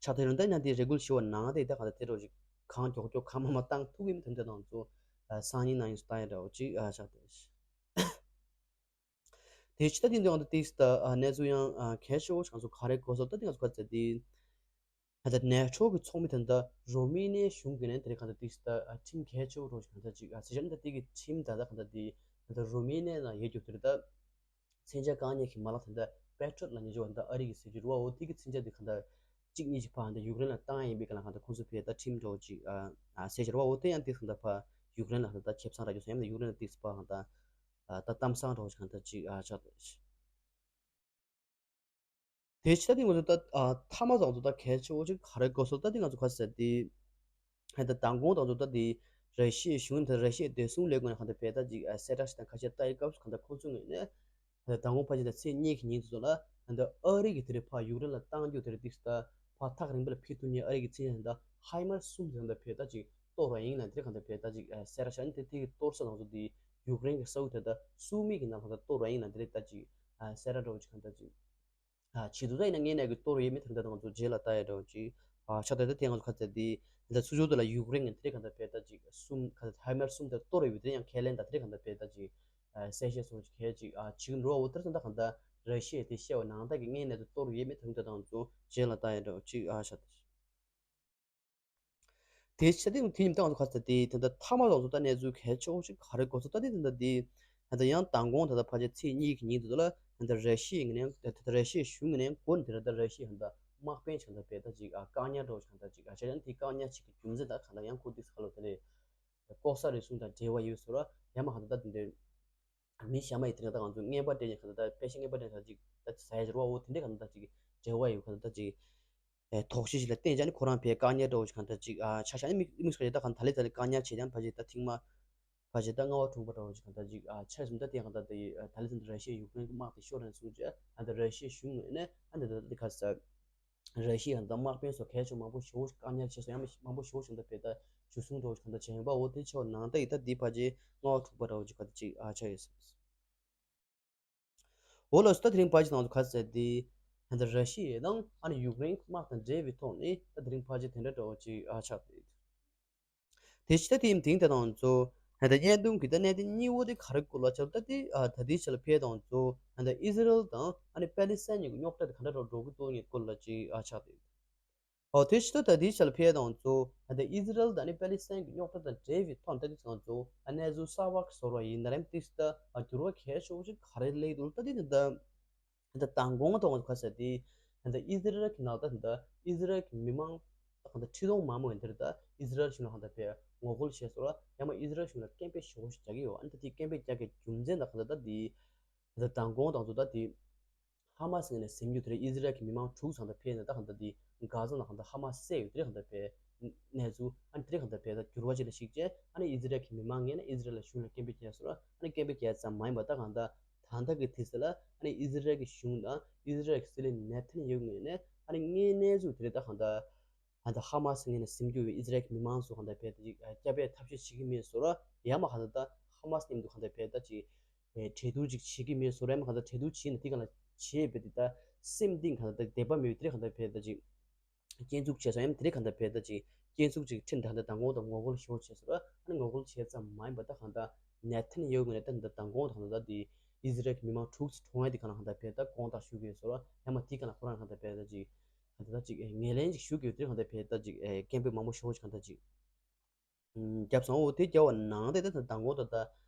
ཆགས་ཐེངས་རང་ད་ཡིན་ན་དེ་རེ་སྐུལ་ཞུ་བ་ནང་དེ་ད་ག་ད་དེ་འདྲ་བོ་ཅིག་གང་མགྱོགས་མགྱོགས་གང་མང་མང་བཏང་ཐུབ་ཀྱི་མི་ཐུབ་འདི་དང་ཚོ་སང་ཉིན་ནང་ཡིན་སུ་ད་ཡ་འདྲ་བོ་ཅིག་ཆགས་ཐེངས། དེ་ཕྱི་ད་དེ་འདི་འོང་ད་ཏིག་ད་གནས་ཚུལ་ཡང་གལ་ཆེ་བོ་ཆགས་སོང་། ག་རེ་གོ་སོང་ད་དེ་ང་ཚོ་ག་ཚོད་དེ་ད་ནེ་ཊོ་གི་ཚོགས་མི་དེ་འདྲ་རོ་མེ་ནི་ཡའི་གཞུང་གི་ནས་དེ་རིང་ག་ད་ཏིག་ད་ཁྲིམས་གལ་ཆེ་བོ་རོ་ཞིག་ག་ད་ཅིག་ཟེར་བྱས་ད་དེ་གི་ཁྲིམས་ད་ད་ག་ད་དེ་ད་རོ་མེ་ནི་ཡ་ལ་ཡོད་རྒྱུ་དེ་རེད། ད་མཚོན་ཆ་བཀག་ཉར་གྱི་མ་ལག་དེ་འདྲ་པེ་ཊྲོལ་ལབ་མཁན་ཅིག་ཡོད་རེད། ད་ཨ་རི་གི་ཟེར་རྒྱུ་རེད་པ། འོ་དེ་གི་མཚོན་ཆ་དེ་ག་ད་གཅིག་གཉིས་ཤིག་ཕར་ད་ཡུཀ་རེན་ལ་བཏང་ཡ་ཡིན་པའི་སྐོར་ལ་ག་ད་ཁོང་ཚོ་ཕར་ད་ཁྲིམས་འདྲ་བོ་ཅིག་ཨ་ཟེར་བཞག་རེད་པ། འོ་དེ་ཡང་དེ་ག་ད་ཕར་ཡུཀ་རེན་ལ་ག་ད་ཁེ་བཟང་རག་རྒྱུ་སོང་། ཡང་ན་ཡུཀ་རེན་ལ་དེ་ཕར་ག་ད་ད་གཏམ་བཟང་འདྲ་བོ་ཅིག་ག་ད་ཅིག་ཨ་ཆགས་འདུག་དེ་ཕྱི་ད་དེ་ང་ཚོ་ད་ཨ་མཐའ་མ་ང་ཚོ་ད་གལ་ཆེ་བོ་ཅིག་ག་རེ་གོ་སོང་ད་དེ་ང་ཚོ་ག་ཟེར་དེ། ཧན་ད་མདང་དགོང་ད་ང་ཚོ་ད་དེ་ར་ཤི་ཡའི་གཞུང་ད་ར་ཤི་ཡའི་བདེ་སྲུང་ལས་ཁུངས་ནས་ག་ད་ཕར་ད་ཅིག་ཨ་གསལ་བསྒྲགས་ཤིག་དང་ཁ་ཤས་བཏང་ཡོད་སྐབས་སུ་ག་ད་ཁོང་ཚོའི་ངོས་ནས་ཧན་ད་མདང་དགོང་ཕལ་ཆེར་ད་ཚེས་གཉིས་ཀྱི་ཉིན་དེ་ཚོ་ལ་ཧན་ད་ཨ་རི་གི་དེ་རིང་ཕར་ཡུཀ་རེན་ལ་བཏང་རྒྱུ་དེ་རིང་ཏིག་ད་ཕར་ཐག་རིང་པོ་ལ་ཕེབས་ཐུབ་མཁན་ཨ་རི་གི་མཚོན་ཆ་ཧན་ད་ཧའི་མར་གསུམ་དེ་ཧན་ད་ཕར་ད་ཅིག་གཏོར་བ་ཡིན་ལབ་དེ་རིང་ག་ད་ཕར་ད་ཅིག་ཨ་གསལ་བསྒྲགས་ཤིག་ཨ་ནི་དེ་དེ་གི་གཏོར་ས་ང་ཚོ་དེ་ཡུཀ་རེན་གྱི་ས་ཁུལ་དེ་ད་སུའུ་མི་གི་ནང་ལ་ག་ད་གཏོར་བ་ཡིན་ལབ་དེ་རིང་ད་ཅིག་ཨ་གསལ་བསྒྲགས་འདྲ་བོ་ཅིག་ག་ད་ཅིག་ཨ་བྱེད་དུས་ད་ཡིན་ན་ངས་ནས་ཀྱི་གཏོར་ཡོད་མེད་དེ་འདྲ་ང་ཚོ་རྗེས་ལ་ལྟ་ཡ་འདྲ་བོ་ཅིག་ཨ་ཆགས། ད་ལྟ་དེ་ང་ཚོ་ག་ཚོད་དེ་ད་ལྟ་ཚུར་ཕྱོགས་དེ་ལ་ཡུཀ་རེན་གྱི་དེ་རིང་ག་ད་ཕར་ད་ཅིག་གསུམ་ག་ད་ཧའི་མར་གསུམ་དེ་གཏོར་ཡོད་པའི་དེ་ཡང་ཁས་ལེན་དང་དེ་རིང་ག་ད་ཕར་ད་ཅིག་ཨ་གསལ་བཤད་སོགས་ཀྱི་གལ་ཅིག་ཨ་བྱེད་ཀྱི་འགྲོ་བ། འོ་དེར་ད་ལྟ་ག་ད་ར་ཤི་ཡས་དེ་བཤད་པ་ནང་ལྟར་གྱི་ངས་ནས་དེ་གཏོར་ཡོད་མེད་དེ་འདྲ་ང་ཚོ་རྗེས་ལ་ལྟ་ཡ་འདྲ་བོ་ཅིག་ཨ་ཆགས། དེ་ཕྱི་དེ་དེ་ཉིན་ད་ང་ཚོ་ག་ཚོད་དེ་ད་ལྟ་མཐའ་མ་ང་ཚོ་ད་གནས་ཚུལ་གལ་ཆེ་བོ་ཞིག་ག་རེ་གོ་སོང་ད་དེ་ད་ལྟ་དེ་ད་ལྟ་ཡང་མདང་དགོང་ད་ལྟ་ཕལ་ཆེར་ཚེས་གཉིས་ཀྱི་ཉིན་དེ་ཚོ་ལ་ད་ལྟ་ར་ཤི་ཡའི་ངོས་ནས་ད་ལྟ་ར་ཤི་ཡའི་གཞུང་ངོས་ནས་འགོ་ནས་དེ་ད་ལྟ་ར་ཤི་ཡའི་ད་ལྟ་དམག་དཔོན་ཞིག་ད་ལྟ་ཕར་ད་ཅིག་ཨ་བཀག་ཉར་འདྲ་བོ་ཞིག་ག་ད་ཅིག་ཨ་བྱས་ཙང་དེ་བཀག་ཉར་བྱེད་ཀྱི་རྒྱུ་མཚན་ད་ག་ད་ཡང་ཁོ་དེ་ས་ལོ་དེ་ལས་ལྐོག་ཟ་རུལ་སུངས་དང་འབྲེལ་བ་ཡོད་ཟེར་བ་ཡང་མ་ག་ད་ད་དེ་འདྲ། མི་གཞན་མ་ཡིས་དེ་རིང་ད་ང་ཚོ་རྔན་པ་སྤྲད་ནས་ག་ད་ད་པེ་ཤི་རྔན་པ་སྤྲད་ནས་ད་ཅིག་ད་ཟ་ཡ་ཟེར་བ། འོ་དེ་འདྲའི་ག་ད་ད་ཅིག་འབྲེལ་བ་ཡོད་ག་ད་ད་ཅིག་ཨེ་དོགས་གཞི་ཞིག་ལ་བརྟེན་བྱས་ནས་ཁོ་རང་ཕར་བཀག་ཉར་འདྲ་བོ་ཞིག་ག་ད་ཅིག་ཨ་ཆ་བཞག་ནས་དམིགས་དམིགས་སུ་བཀར་ད་ག་ད་ལས་ད་ལས་བཀག་ཉར་བྱས་ཀྱང་ཕལ་ཆེར་ད་ཐེངས་མ་ཕལ་ཆེར་ད་རྔ་བ་འཁྲུག་པ་འདྲ་བོ་ཞིག་ག་ད་ཅིག་ཨ་ཆ་སོང་ད་དེ་ག་ད་ད་ད་ལས་ད་ར་ཤི་ཡ་ཡུཀ་རེན་གྱི་དམག་དེ་ཤོར་རན་སོང་རྗེས་ཨ་ད་ར་ཤི་ཡའི་གཞུང་ངོས་ནས་ཨ་ད་ད་ད་ག་ས། ར་ཤི་ཡ་དང་དམག་དཔོན་སོགས་གལ་ཆེ་མང་པོ་ཞེ་པོ་བཀག་ཉར་བྱས་སོང་། ཡང་མང་པོ་ཞེ་པོ་ཞིག་ད་ཕར་ད་འཇུ་བཟུང་འདྲ་བོ་ཞིག་ད་ཕར་བྱས་ཡོད་པ། འོ་དེ་ཆེ་བ་ནང་ད་ཡིན་ད་འདི་ཕལ་ཆེར་རྔ་བ་འཁྲུག་པ་འདྲ་བོ་ཅིག་ག་ད་ཅིག་ཨ་ཆགས་ཡོད་ཟེར། འོ་ལགས་སོ། ད་དེ་རིང་ཕལ་ཆེར་ང་ཚོ་ག་ཚོད་དེ་ད་ར་ཤི་ཡ་དང་ཨ་ནི་ཡུཀ་རེན་དམག་དང་འབྲེལ་བའི་ཐོག་ནས་ད་དེ་རིང་ཕལ་ཆེར་དེ་འདྲ་འདྲ་བོ་ཅིག་ཨ་ཆགས་ཏེ། དེ་ཕྱི་ད་དེ་ཡིན་དེང་དེ་དང་ཚོ་ད་བརྙན་ཐུང་གི་ད་གནད་དོན་གཉིས་པོ་དེ་ག་རེ་སྐོར་ལ་ཆགས། ད་དེ་ཨ་ད་དེའི་ཆ་ལ་ཕར་དང་ཚོ་ད་ཨི་ཟི་རལ་དང་ཨ་ནི་པེ་ལི་སི་ཐན་གཉིས་ཀྱི་རྙོག་དྲ་དེ་ག་འདྲ་འདྲ་བོ་འགྲོ་གི་འདུག་ངའི་སྐོར་ལ་ཅིག་ཨ་ཆགས་ཏེ། ཨོ་དེ་ཕྱི་ད་ད་དེའི་ཆ་ལ་ཕར་དང་ཚོ་ད་ཨི་ཟི་རལ་དང་ཨ་ནི་པེ་ལི་སི་ཐན་གྱི་རྙོག་དྲ་དང་འབྲེལ་བའི་ཐོག་ད་དེ་ཚོ་ང་ཚོ་ཨ་གནས་ཚུལ་གསར་པ་བཟོ་བ་ཡིན་ན་རེད། དེ་ཕྱི་ད་ཨ་འགྱུར་བ་གལ་ཆེ་བོ་ཞིག་ག་རེ་སླེབས་འདུག་ད་དེ་ད་ད་ད་མདང་དགོང་ཐོག་ང་ཚོ་ག་ཟེར་དེ་ད་ཨི་ཟི་རལ་གྱི་ནང་ད་ད་ཨི་ཟི་རལ་གྱི་མི་མང་ད་གང་ད་ཁྲི་སྟོང་མང་པོ་ཡིན་དེར་ད་ཨི་ཟི་རལ་གཞུང་ལ་གང་ད་ཕར་ངོ་རྒོལ་བྱས་སོང་ལ་ཡང་མ་ཨི་ཟི་རལ་གཞུང་ལ་སྐད་འབོད་ཞེ་པོ་ཞིག་རྒྱག་གི་ཡོད། ཨ་ནི་ད་དེ་སྐད་འབོད་རྒྱག་གི་རྒྱུ་མཚན་ད་གང་ད་ད་དེ་ད་མདང་དགོང་དང་ཚོ་ད་དེ་ཧ་མ་སི་ངོས་ནས་ཟིན་རྒྱུ་དེ་རེད། ཨི་ཟི་རལ་གྱི་མི་མང་དྲུག་ཙམ་ད་ཕར་ནས་ད་གང་ད་དེ་གྷ་ཛ་ནང་གང་ད་ཧ་མ་སི་བསད་ཡོད་དེ་རེད། གང་ད་ཕར་གནས་ཚུལ་ཨ་ནི་དེ་རེད། གང་ད་ཕར་ད་འགྱུར་བ་ཅིག་ལ་གཞིགས་བྱས་ཨ་ནི་ཨི་ཟི་རལ་གྱི་མི་མང་ངོས་ནས་ཨི་ཟི་རལ་གཞུང་ལ་སྐད་འབོད་བྱས་སོང་ལ་ཨ་ནི་སྐད་འབོད་བྱས་ཙམ་མ་ཡིན་པར་ད་གང་ད་ད་ལྟ་གི་དུས་ཚོད་ལ་ཨ་ནི་ཨི་ཟི་རལ་གྱི་གཞུང་དང་ཨི་ཟི་རལ་གྱི་སྲིད་བློན་ནེ་ཐན་ཡ་ཧུ་ངོས་ནས་ཨ་ནི་དངོས་གནས་ཚུལ་དེ་རེད། ད་གང་ད་ད་ལྟ་ཧ་མ་སི་ངོས་ནས་ཟིན་རྒྱུ་ཡོད། ཨི་ཟི་རལ་གྱི་མི་མང་ཚོ་གང་ད་ཕར་ད་ཅིག་སྐྱབས་པའི་ཐབས་ཤེས་བྱེད་ཀྱི་མེད་སོང་ལ་ཡང་མ་གང་ད་ད་ཧ་མ་སི་མཉམ་དུ་གང་ད་ཕར་ད་ཅིག་གྲོས་བསྡུར་ཅིག་བྱེད་ཀྱི་མེད་སོང་ལ་ཡང་མ་གང་ད་གྲོས་བསྡུར་བྱས་ནས་དེ་གང་ལ་བྱས་པའི་དེ་ད་སེམས་གཏིང་གང་ད་བདེ་བ་མེད་པའི་དེ་རེད། གང་ད་ཕར་ད་ཅིག་སྐྱོན་འཛུགས་བྱས་སོང་། ཡང་དེ་རིང་གང་ལྟར་བས་ད་ཅིག་སྐྱོན་འཛུགས་ཅིག་ཁྲིམས་དང་ད་མདང་དགོང་དང་ངོ་རྒོལ་ཞེ་པོ་བྱས་སོང་། ཨ་ནི་ངོ་རྒོལ་བྱས་ཙམ་མ་ཡིན་པ་ད་གང་ལྟར་ནེ་ཐན་ཡ་ཧུ་ངོས་ནས་ད་ད་མདང་དགོང་དང་ད་དེ་ཨི་ཟི་རལ་གྱི་མི་མང་དྲུག་ཅིག་གྲོངས་ཡ་དེ་གང་ལ་གང་ལྟར་བས་ད་དགོངས་དག་ཞུ་གི་ཡོད་སོང་། ཡང་མ་དེ་གང་ལ་ཁོ་རང་གང་ལྟར་བས་ད་ཅིག་གང་ལྟར་ད་ཅིག་ངོས་ལེན་ཅིག་ཞུ་གི་ཡོད། དེ་གང་ལྟར་བས་ད་ཅིག་སྐད་འབོད་མང་པོ་ཞེ་པོ་ཅིག་གང་ལྟར་ཅིག་བརྒྱབ་སོང་། འོ་དེ་བརྒྱབ་པ་ནང་དེ་ད་མདང་དགོང་ད་ད་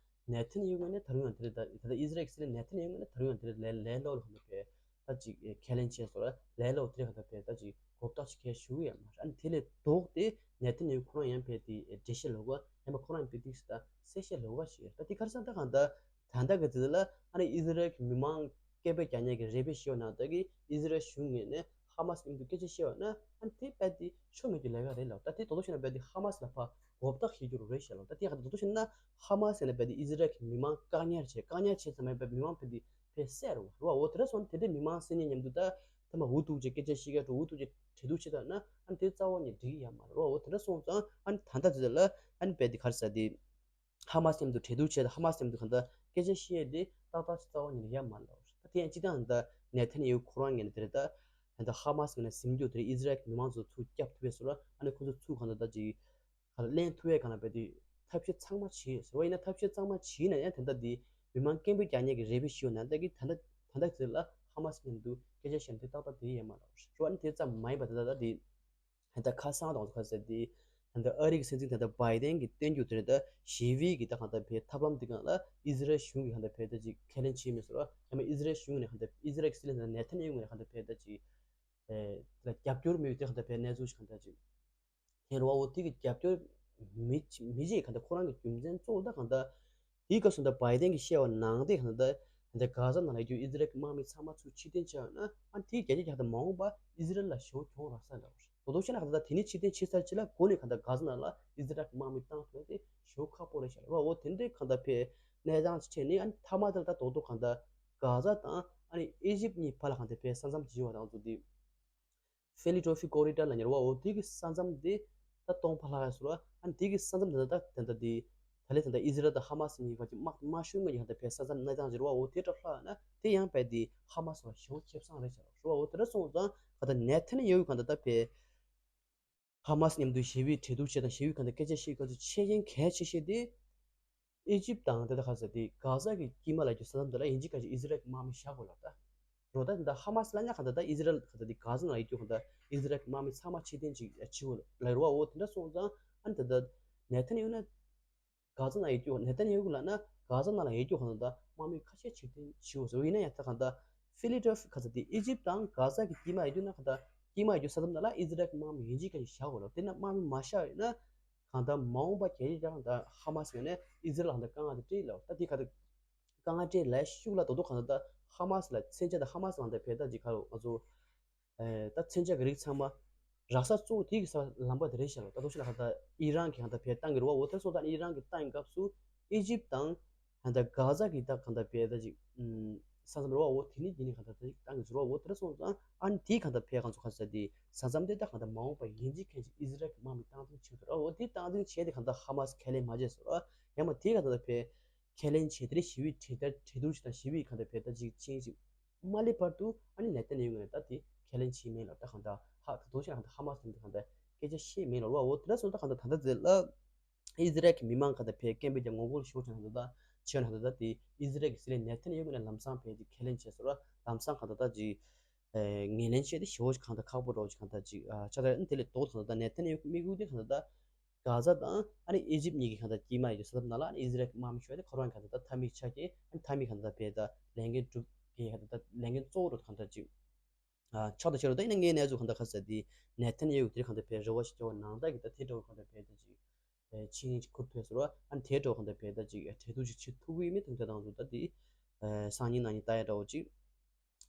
ནེ་ཐན་ཡ་ཧུ་ངོས་ནས་ད་རུང་ཡང་དེ་རེད། ད་ད་ཨི་ཟི་རལ་གྱི་སྲིད་བློན་ནེ་ཐན་ཡ་ཧུ་ངོས་ནས་ད་རུང་ཡང་དེ་རེད། ལས་ལས་སླ་པོ་ལ་གང་ལྟར་བས་ད་ཅིག་ཁས་ལེན་བྱས་སོང་ལ་ལས་སླ་པོ་དེ་རེད། གང་ལྟར་བས་ད་ཅིག་གོ་བརྡ་ཅིག་ཁས་ཞུ་གི་ཡོད་མ་རེད། ཨ་ནི་དེ་ལས་ལྡོག་སྟེ་ནེ་ཐན་ཡ་ཧུ་ཁོ་རང་ཡང་བས་དེ་འགྲེལ་བཤད་ལོགས་ཀ་ཡང་མ་ཁོ་རང་བས་དེ་ད་གསལ་བཤད་ལོགས་ཀ་ཞིག་རེད། ད་དེ་ག་རེ་ཟེར་ན་ད་གང་ལྟར་ད་ལྟ་གི་དུས་ལ་ཨ་ནི་ཨི་ཟི་རལ་གྱི་མི་མང་སྐད་འབོད་རྒྱག་མཁན་གྱི་རེ་འབོད་ཞུས་པ་ནང་ལྟར་གྱི་ཨི་ཟི་རལ་གཞུང་ངོས་ནས་ ཧ་མ་སི་མཉམ་དུ་སྐད་ཆ་བཤད་པ་ན་ཨ་ནི་དེ་རྦད་དེ་ཆོ་མེད་ཀྱི་ལས་ཀ་རེད་ལབ། ད་དེ་དོ་དོ་བྱས་ན་རྦད་དེ་ཧ་མ་སི་ལ་ཕར་མགོ་བཏགས་བྱེད་རྒྱུ་རེད་ཤག་ལབ། ད་དེ་ག་ད་དོ་དོ་བྱས་ན་ཧ་མ་སི་ཟེར་ན་རྦད་དེ་ཨི་ཟི་རལ་གྱི་མི་མང་བཀག་ཉར་བྱས་བཀག་ཉར་བྱས་ཙམ་མ་ཡིན་པར་མི་མང་རྦད་དེ་ཕར་བསད་རེད་བ། རེད་བ། འོ་དེ་འདྲ་སོང་ན་དེ་འདྲའི་མི་མང་བསད་ཉེན་མཉམ་དུ་ད་ཐ་མ་འུ་ཐུག་བྱས་སྐད་ཆ་བཤད་ཀྱི་འགྲོ། འུ་ཐུག་བྱས་གྲོས་བསྡུར་བྱེད་ད་ན་ཨ་ནི་དེ་རྩ་བ་ནས་འགྲིག་གི་ཡོད་མ་རེད། རེད་བ། འོ་དེ་འདྲ་སོང་ཙང་ཨ་ནི་ད་ལྟ་ཚོད་ལ་ཨ་ནི་རྦད་དེ་ག་རེ་ཟེར་དེ། ཧ་མ་སི་མཉམ་དུ་གྲོས་བསྡུར་བྱས། ད་ཧ་མ་སི་མཉམ་དུ་གང་ལྟར་སྐད་ཆ་བཤད་དེ་ཏག་ཏག་ཅིག་རྩ་བ་ཉིད་ནས་ཡོད་མ་རེད། ད་དེ་ཡང་སྤྱི་བཏང་ད་ནེ་ཐན་ཡ་ཧུ་ཁོ་རང་ངོས་ནས་དེ་རེད། ད་ད་ལྟ་ཧ་མ་སི་ངོས་ནས་ཟིན་རྒྱུ་དེ་རེད། ཨི་ཟི་རལ་གྱི་མི་མང་ཚོ་ཚུར་བསྐྱབ་ཐུབ་པའི་བཟོ་འདྲ། ཨ་ནི་ཁོ་ཚོ་ཚུར་གང་ལྟར་ད་ཅིག་ག་ལ་ལེན་ཐུབ་པའི་གང་ལ་རྦད་དེ་ཐབས་ཤེས་ཚང་མ་བྱས་ཟེར་བ་ཡིན་ན། ཐབས་ཤེས་ཚང་མ་བྱས་ན་ཡང་དེ་འདྲ་དེ་མི་མང་སྐད་འབོད་རྒྱག་མཁན་གྱི་རེ་བ་ཞིག་ཡོད་ན། ད་གི་ད་ལྟ་ད་ལྟ་དེ་ལ་ཧ་མ་སི་མཉམ་དུ་སྐད་ཆ་བཤད་ན་དེ་ཏག་ཏག་དེ་ཡོད་མ་རེད། རེད་བ། ཨ་ནི་དེ་ཙམ་མ་ཡིན་པ་ད་ལྟ་ད་དེ། ད་ལྟ་ཁ་སང་དང་ཁ་སང་དེ། ད་ལྟ་ཨ་རི་གི་སྲིད་འཛིན་ད་ལྟ་བྷའི་ཏན་གྱིས་སྟོན་རྒྱུ་དེ་རེད། ད་ཞི་བའི་གི་ད་གང་ལྟར་ཕའི་ཐབས་ལམ་འདི་སྒང་ལ་ཨི་ཟི་རལ་གཞུང་གིས་གང་ལྟར་ཕའི་ད་ཅིག་ཁས་ལེན་བྱས་མེད་ཟེར་བ། ཡང་མིན་ཨི་ཟི་རལ་གཞུང་ནས་གང་ལྟར་ཨི་ཟི་རལ་གྱི་སྲིད་བློན་ད་ནེ་ཐན་ཡ་ཧུ་ནས་གང་ལྟར་ཕའི་ད་ཅིག་ཨེ་ད་རྒྱབ་སྐྱོར་མེད་པའི་དེ་གང་ལྟར་ཕའི་གནས་ཚུལ་ཞིག་གང་ལྟར་ཅིག་དེ་རེད་བ། འོ་དེ་གི་རྒྱབ་སྐྱོར་མི་མི་བྱེད་གང་ལྟར་ཁོ་རང་གི་རྒྱུ་མཚན་གཙོ་བོ་ད་གང་ལྟར། དེའི་སྐབས་སུ་ད་བྷའི་ཏན་གྱིས་བཤད་པ་ནང་དེ་གང་ལྟར་ད་ག་ཟ་ནང་ལ་ཡོད་རྒྱུ་ཨི་ཟི་རལ་གྱི་དམག་མི་ཚང་མ་ཚུར་ཕྱིར་འཐེན་བྱས་ཡོད་ན། ཨ་དེའི་རྒྱལ་ཁབ་ཀྱང་ད་མ་འོངས་པ་ཨི་ཟི་རལ་ལ་ཞེ་པོ་གྱོང་རག་ས་འདྲ་བོ་རེད། དོ་དོ་བྱས་ན་གང་ལྟར་དེ་ནས་ཕྱིར་འཐེན་བྱས་ཚར་རྗེས་ལ་འགོ་ནས་གང་ལྟར་ག་ཟ་ནང་ལ་ཨི་ཟི་རལ་གྱི་དམག་མི་བཏང་ཐུབ་ཡ་དེ་ཞེ་པོ་ཁག་པོ་རེད་ཤག་ལབ་པ། འོ་དེ་འདྲའི་གང་ལྟར་ཕའི་གནས་སྟངས་ཅིག་བྱས་ནས། ཨ་ནི་མཐའ་མ་དེ་ལ་ད་དོ་དོ་གང་ལྟར་ག་ཟ་དང་ཨ་ནི་ཨི་ཇིབ་གཉིས་བར་ལ་གང་ལྟར་ཕའི་ས་མཚམས་བྱེད་པ་དང་ཚོ་དེ། ཕི་ལ་ཌེལ་ཕི་ཡ་ཀོ་རི་ཌོར་ལབ་མཁན་རེད་བ། འོ་དེ་གི་ས་མཚམས་དེ་ད་སྟོང་པ་ལྷག་ཡ་ཟེར་བ། ཨ་ནི་དེ་གི་ས་མཚམས་དེ་ད་ད་ད་དེ་ད་ལས་ད་ད་ཨི་ཟི་རལ་དང་ཧ་མ་སི་གཉིས་བར་གྱི་དམག་དམག་ཤུགས་དངོས་ཀྱི་གང་ལྟར་ཕའི་ས་མཚམས་གནས་སྟངས་ཅིག་རེད་བ། འོ་དེ་འདྲ་ལྷག་ཡོད་ན་དེ་ཡང་རྦད་དེ་ཧ་མ་སི་ལ་ཞེ་པོ་ཁེ་བཟང་རེད་ཤག་ལབ་པ། འོ་དེ་འདྲ་སོང་ཙང་གང་ལྟར་ནེ་ཐན་ཡ་ཧུ་གང་ལྟར་ད་ཕའི་ཧ་མ་སི་མཉམ་དུ་ཞི་བའི་གྲོས་བསྡུར་བྱས་དང་ཞི་བའི་གང་ལྟར་སྐད་ཆ་བཤད་དགོས་ཚུལ་བྱེད་མཁན་གལ་ཆེ་ཤོས་དེ། ཨི་ཇིབ་དང་དེ་ད་ག་ཟེར་དེ་ག་ཟ་གི་དཀྱིལ་མ་ལབ་རྒྱུ་ས་མཚམས་དེ་ལ་ཡིན་གཅིག་མིན་གཅིག་ཨི་ཟི་རལ་གྱི་དམག་མི་བཞག་དགོས་ལབ་ད། རོ་ད་ད་ཧ་མ་སི་ལབ་ན་གང་ལྟར་ད་ཨི་ཟི་རལ་གང་ལྟར་དེ་ག་ཟ་ནང་ཡོད་རྒྱུ་གང་ལྟར་ཨི་ཟི་རལ་གྱི་དམག་མི་ཚང་མ་ཕྱིར་འཐེན་ཅིག་བྱེད་དགོས་ལབ་རེད་བ། འོ་དེ་འདྲ་སོང་ཙང་ཨ་ནི་ད་ད་ནེ་ཐན་ཡ་ཧུ་ན་ག་ཟ་ནང་ཡོད་རྒྱུ། ནེ་ཐན་ཡ་ཧུ་ལབ་ན་ག་ཟ་ནང་ལ་ཡོད་རྒྱུ་གང་ལྟར་དམག་མི་ཁ་ཤས་ཕྱིར་འཐེན་བྱེད་དགོས་ཟེར་བ། ཡིན་ན་ཡང་ད་གང་ལྟར་ཕི་ལ་ཌེལ་ཕི་ཡ་ག་ཟེར་དེ་ཨི་ཇིབ་དང་ག་ཟ་གི་དཀྱིལ་མ་ཡོད་རྒྱུ་ན་གང་ལྟར་དཀྱིལ་མ་ཡོད་རྒྱུ་ས་མཚམས་དེ་ལ་ཨི་ཟི་རལ་གྱི་དམག་མི་ཡིན་གཅིག་མིན་གཅིག་བཞག་དགོས་ལབ། དེ་ན་དམག་མི་མ་བཞག་ཡོད་ན། གང་ལྟར་མ་འོངས་པ་རྒྱལ་ཡོངས་ཀྱང་ད་ཧ་མ་སི་ངོས་ནས་ཨི་ཟི་རལ་ལ་གང་ལྟར་དཀའ་ངལ་དེ་སྤྲད་ལབ། ད་དེ་ག་ད་དཀའ་ངལ་སྤྲད་ལབ་ཤུགས་ལ་དོ་དོ་གང་ལྟར་ད་ཧ་མ་སི་ལ་མཚོན་ཆ་དང་ཧ་མ་སི་ལ་ད་ཕའི་ད་ཅིག་ག་རེ་ང་ཚོ་ཨེ་ད་མཚོན་ཆ་གི་རིགས་ཚང་མ་རག་ས་གཙོ་བོ་དེ་གི་ས་ལམ་པ་དེ་རེད་ཤག་ལབ། ད་དོ་ཤི་ལ་གང་ལྟར་ཨི་རན་གྱིས་གང་ལྟར་ཕའི་བཏང་གི་རེད་བ། འོ་དེ་སོང་ཙང་ཨི་རན་གྱིས་བཏང་གི་སྐབས་སུ་ཨི་ཇིབ་དང་གང་ལྟར་ག་ཟ་གི་ད་གང་ལྟར་ཕའི་ད་ཅིག་ཨུམ་ས་མཚམས་རེད་བ། འོ་དེ་ནི་དེ་ནི་གང་ལྟར་ད་ཅིག་བཏང་གི་ཟེར་བ། འོ་དེ་སོང་ཙང་ཨ་ནི་དེ་གང་ལྟར་ཕའི་གང་ཚོ་ག་ཟ་དེ་ས་མཚམས་དེ་ད་གང་ལྟར་མ་འོངས་པ་ཡིན་གཅིག་མིན་གཅིག་ཨི་ཟི་རལ་གྱི་དམག་མི་བཏང་འཛིན་བྱེད་དགོས་རེད་བ། འོ་དེ་བཏང་འཛིན་བྱས་ཏེ་གང་ལྟར་ཧ་མ་སི་ཁས་ལེན་མ་བྱས་ཟེར་བ། ཡང་མ་དེ་གང་ལྟར་ཕའི་ཁས་ལེན་བྱས་ཏེ་ཞི་བའི་གྲོས་བསྡུར་གྲོས་བསྡུར་ཞིག་དང་ཞི་བའི་གང་ལྟར་ཕའི་ད་ཅིག་ཆིངས་ཤིག་མ་སླེབས་བར་དུ་ཨ་ནི་ནེ་ཐན་ཡ་ཧུ་ངོས་ནས་ད་དེ་ཁས་ལེན་བྱས་མེད་ལབ། ད་གང་ལྟར་ཧ་ད་དུང་ཞིག་གང་ལྟར་ཧ་མ་སི་དང་གང་ལྟར་སྐད་ཆ་བཤད་མེད་ལབ་རེད་བ། འོ་དེ་འདྲ་སོང་ཙང་གང་ལྟར་ད་ལྟ་དེ་ལ་ཨི་ཟི་རལ་གྱི་མི་མང་གང་ལྟར་ཕའི་སྐད་འབོད་ཀྱང་ངོ་རྒོལ་ཞེ་པོ་བྱས་ན་གང་ལྟར་ད་བྱས་ན་གང་ལྟར་ད་དེ་ཨི་ཟི་རལ་གྱི་སྲིད་བློན་ནེ་ཐན་ཡ་ཧུ་ངོས་ནས་ལམ་སང་ཕའི་དེ་ཁས་ལེན་བྱས་ཟེར་བ། ལམ་སང་གང་ལྟར་ད་ཅིག་ཨེ་ངོས་ལེན་བྱས་ཏེ་ཞེ་པོ་ཞིག་གང་ལྟར་ཁག་པོ་འདྲ་བོ་ཞིག་གང་ལྟར་ཅིག་ཨ་ཆགས་ད། ཨ་ནི་དེ་ལས་ལྡོག་གང་ལྟར་ད་ནེ་ཐན་ཡ་ཧུ་གི་དམིགས་ཡུལ་དེ་གང་ལྟར་ད་ག་ཟ་དང་ཨ་ནི་ཨི་ཇིབ་གཉིས་ཀྱི་གང་ལྟར་དཀྱིལ་མ་ཡི་ས་མཚམས་ནང་ལ་ཨ་ནི་ཨི་ཟི་རལ་གྱི་དམག་མི་ཤོར་ཏེ་ཁོ་རང་གང་ལྟར་ད་མཐའ་མའི་ཆ་རྐྱེན། ཨ་ནི་མཐའ་མའི་གང་ལྟར་ད་ཕའི་ད་ལས་འགན་སྒྲུབ་མཁན་གང་ལྟར་ད་ལས་འགན་གཙོ་བོ་འདྲ་བོ་གང་ལྟར་ཅིག་ཨ་ཆགས་ད། ཆགས་ད་ཆགས་ད། ད་ཡིན་ན་ངས་ཚོ་གང་ལྟར་ག་ཟེར་དེ་ནེ་ཐན་ཡ་ཧུ་དེར་གང་ལྟར་ཕའི་རེ་བ་ཞིག་བརྒྱབ་པ་ནང་ལྟར་གྱི་ད་དེ་འདྲ་བོ་གང་ལྟར་ཕའི་ད་ཅིག་ཨེ་ཆིངས་ཡིག་ཅིག་འཁུར་ཐུབ་ཟེར་བ། ཨ་ནི་དེ་འདྲ་བོ་གང་ལྟར་ཕའི་ད་ཅིག་ཨེ་གྲོས་བསྡུར་ཅིག་བྱེད་ཐུབ་ཀྱི་ཡོད་མེད་དེ་འདྲ་དང་ཚོ་ད་དེ་ཨེ་སང་ཉིན་གནངས་ཉིན་ལྟ་ཡ་འདྲ་བོ་ཅིག་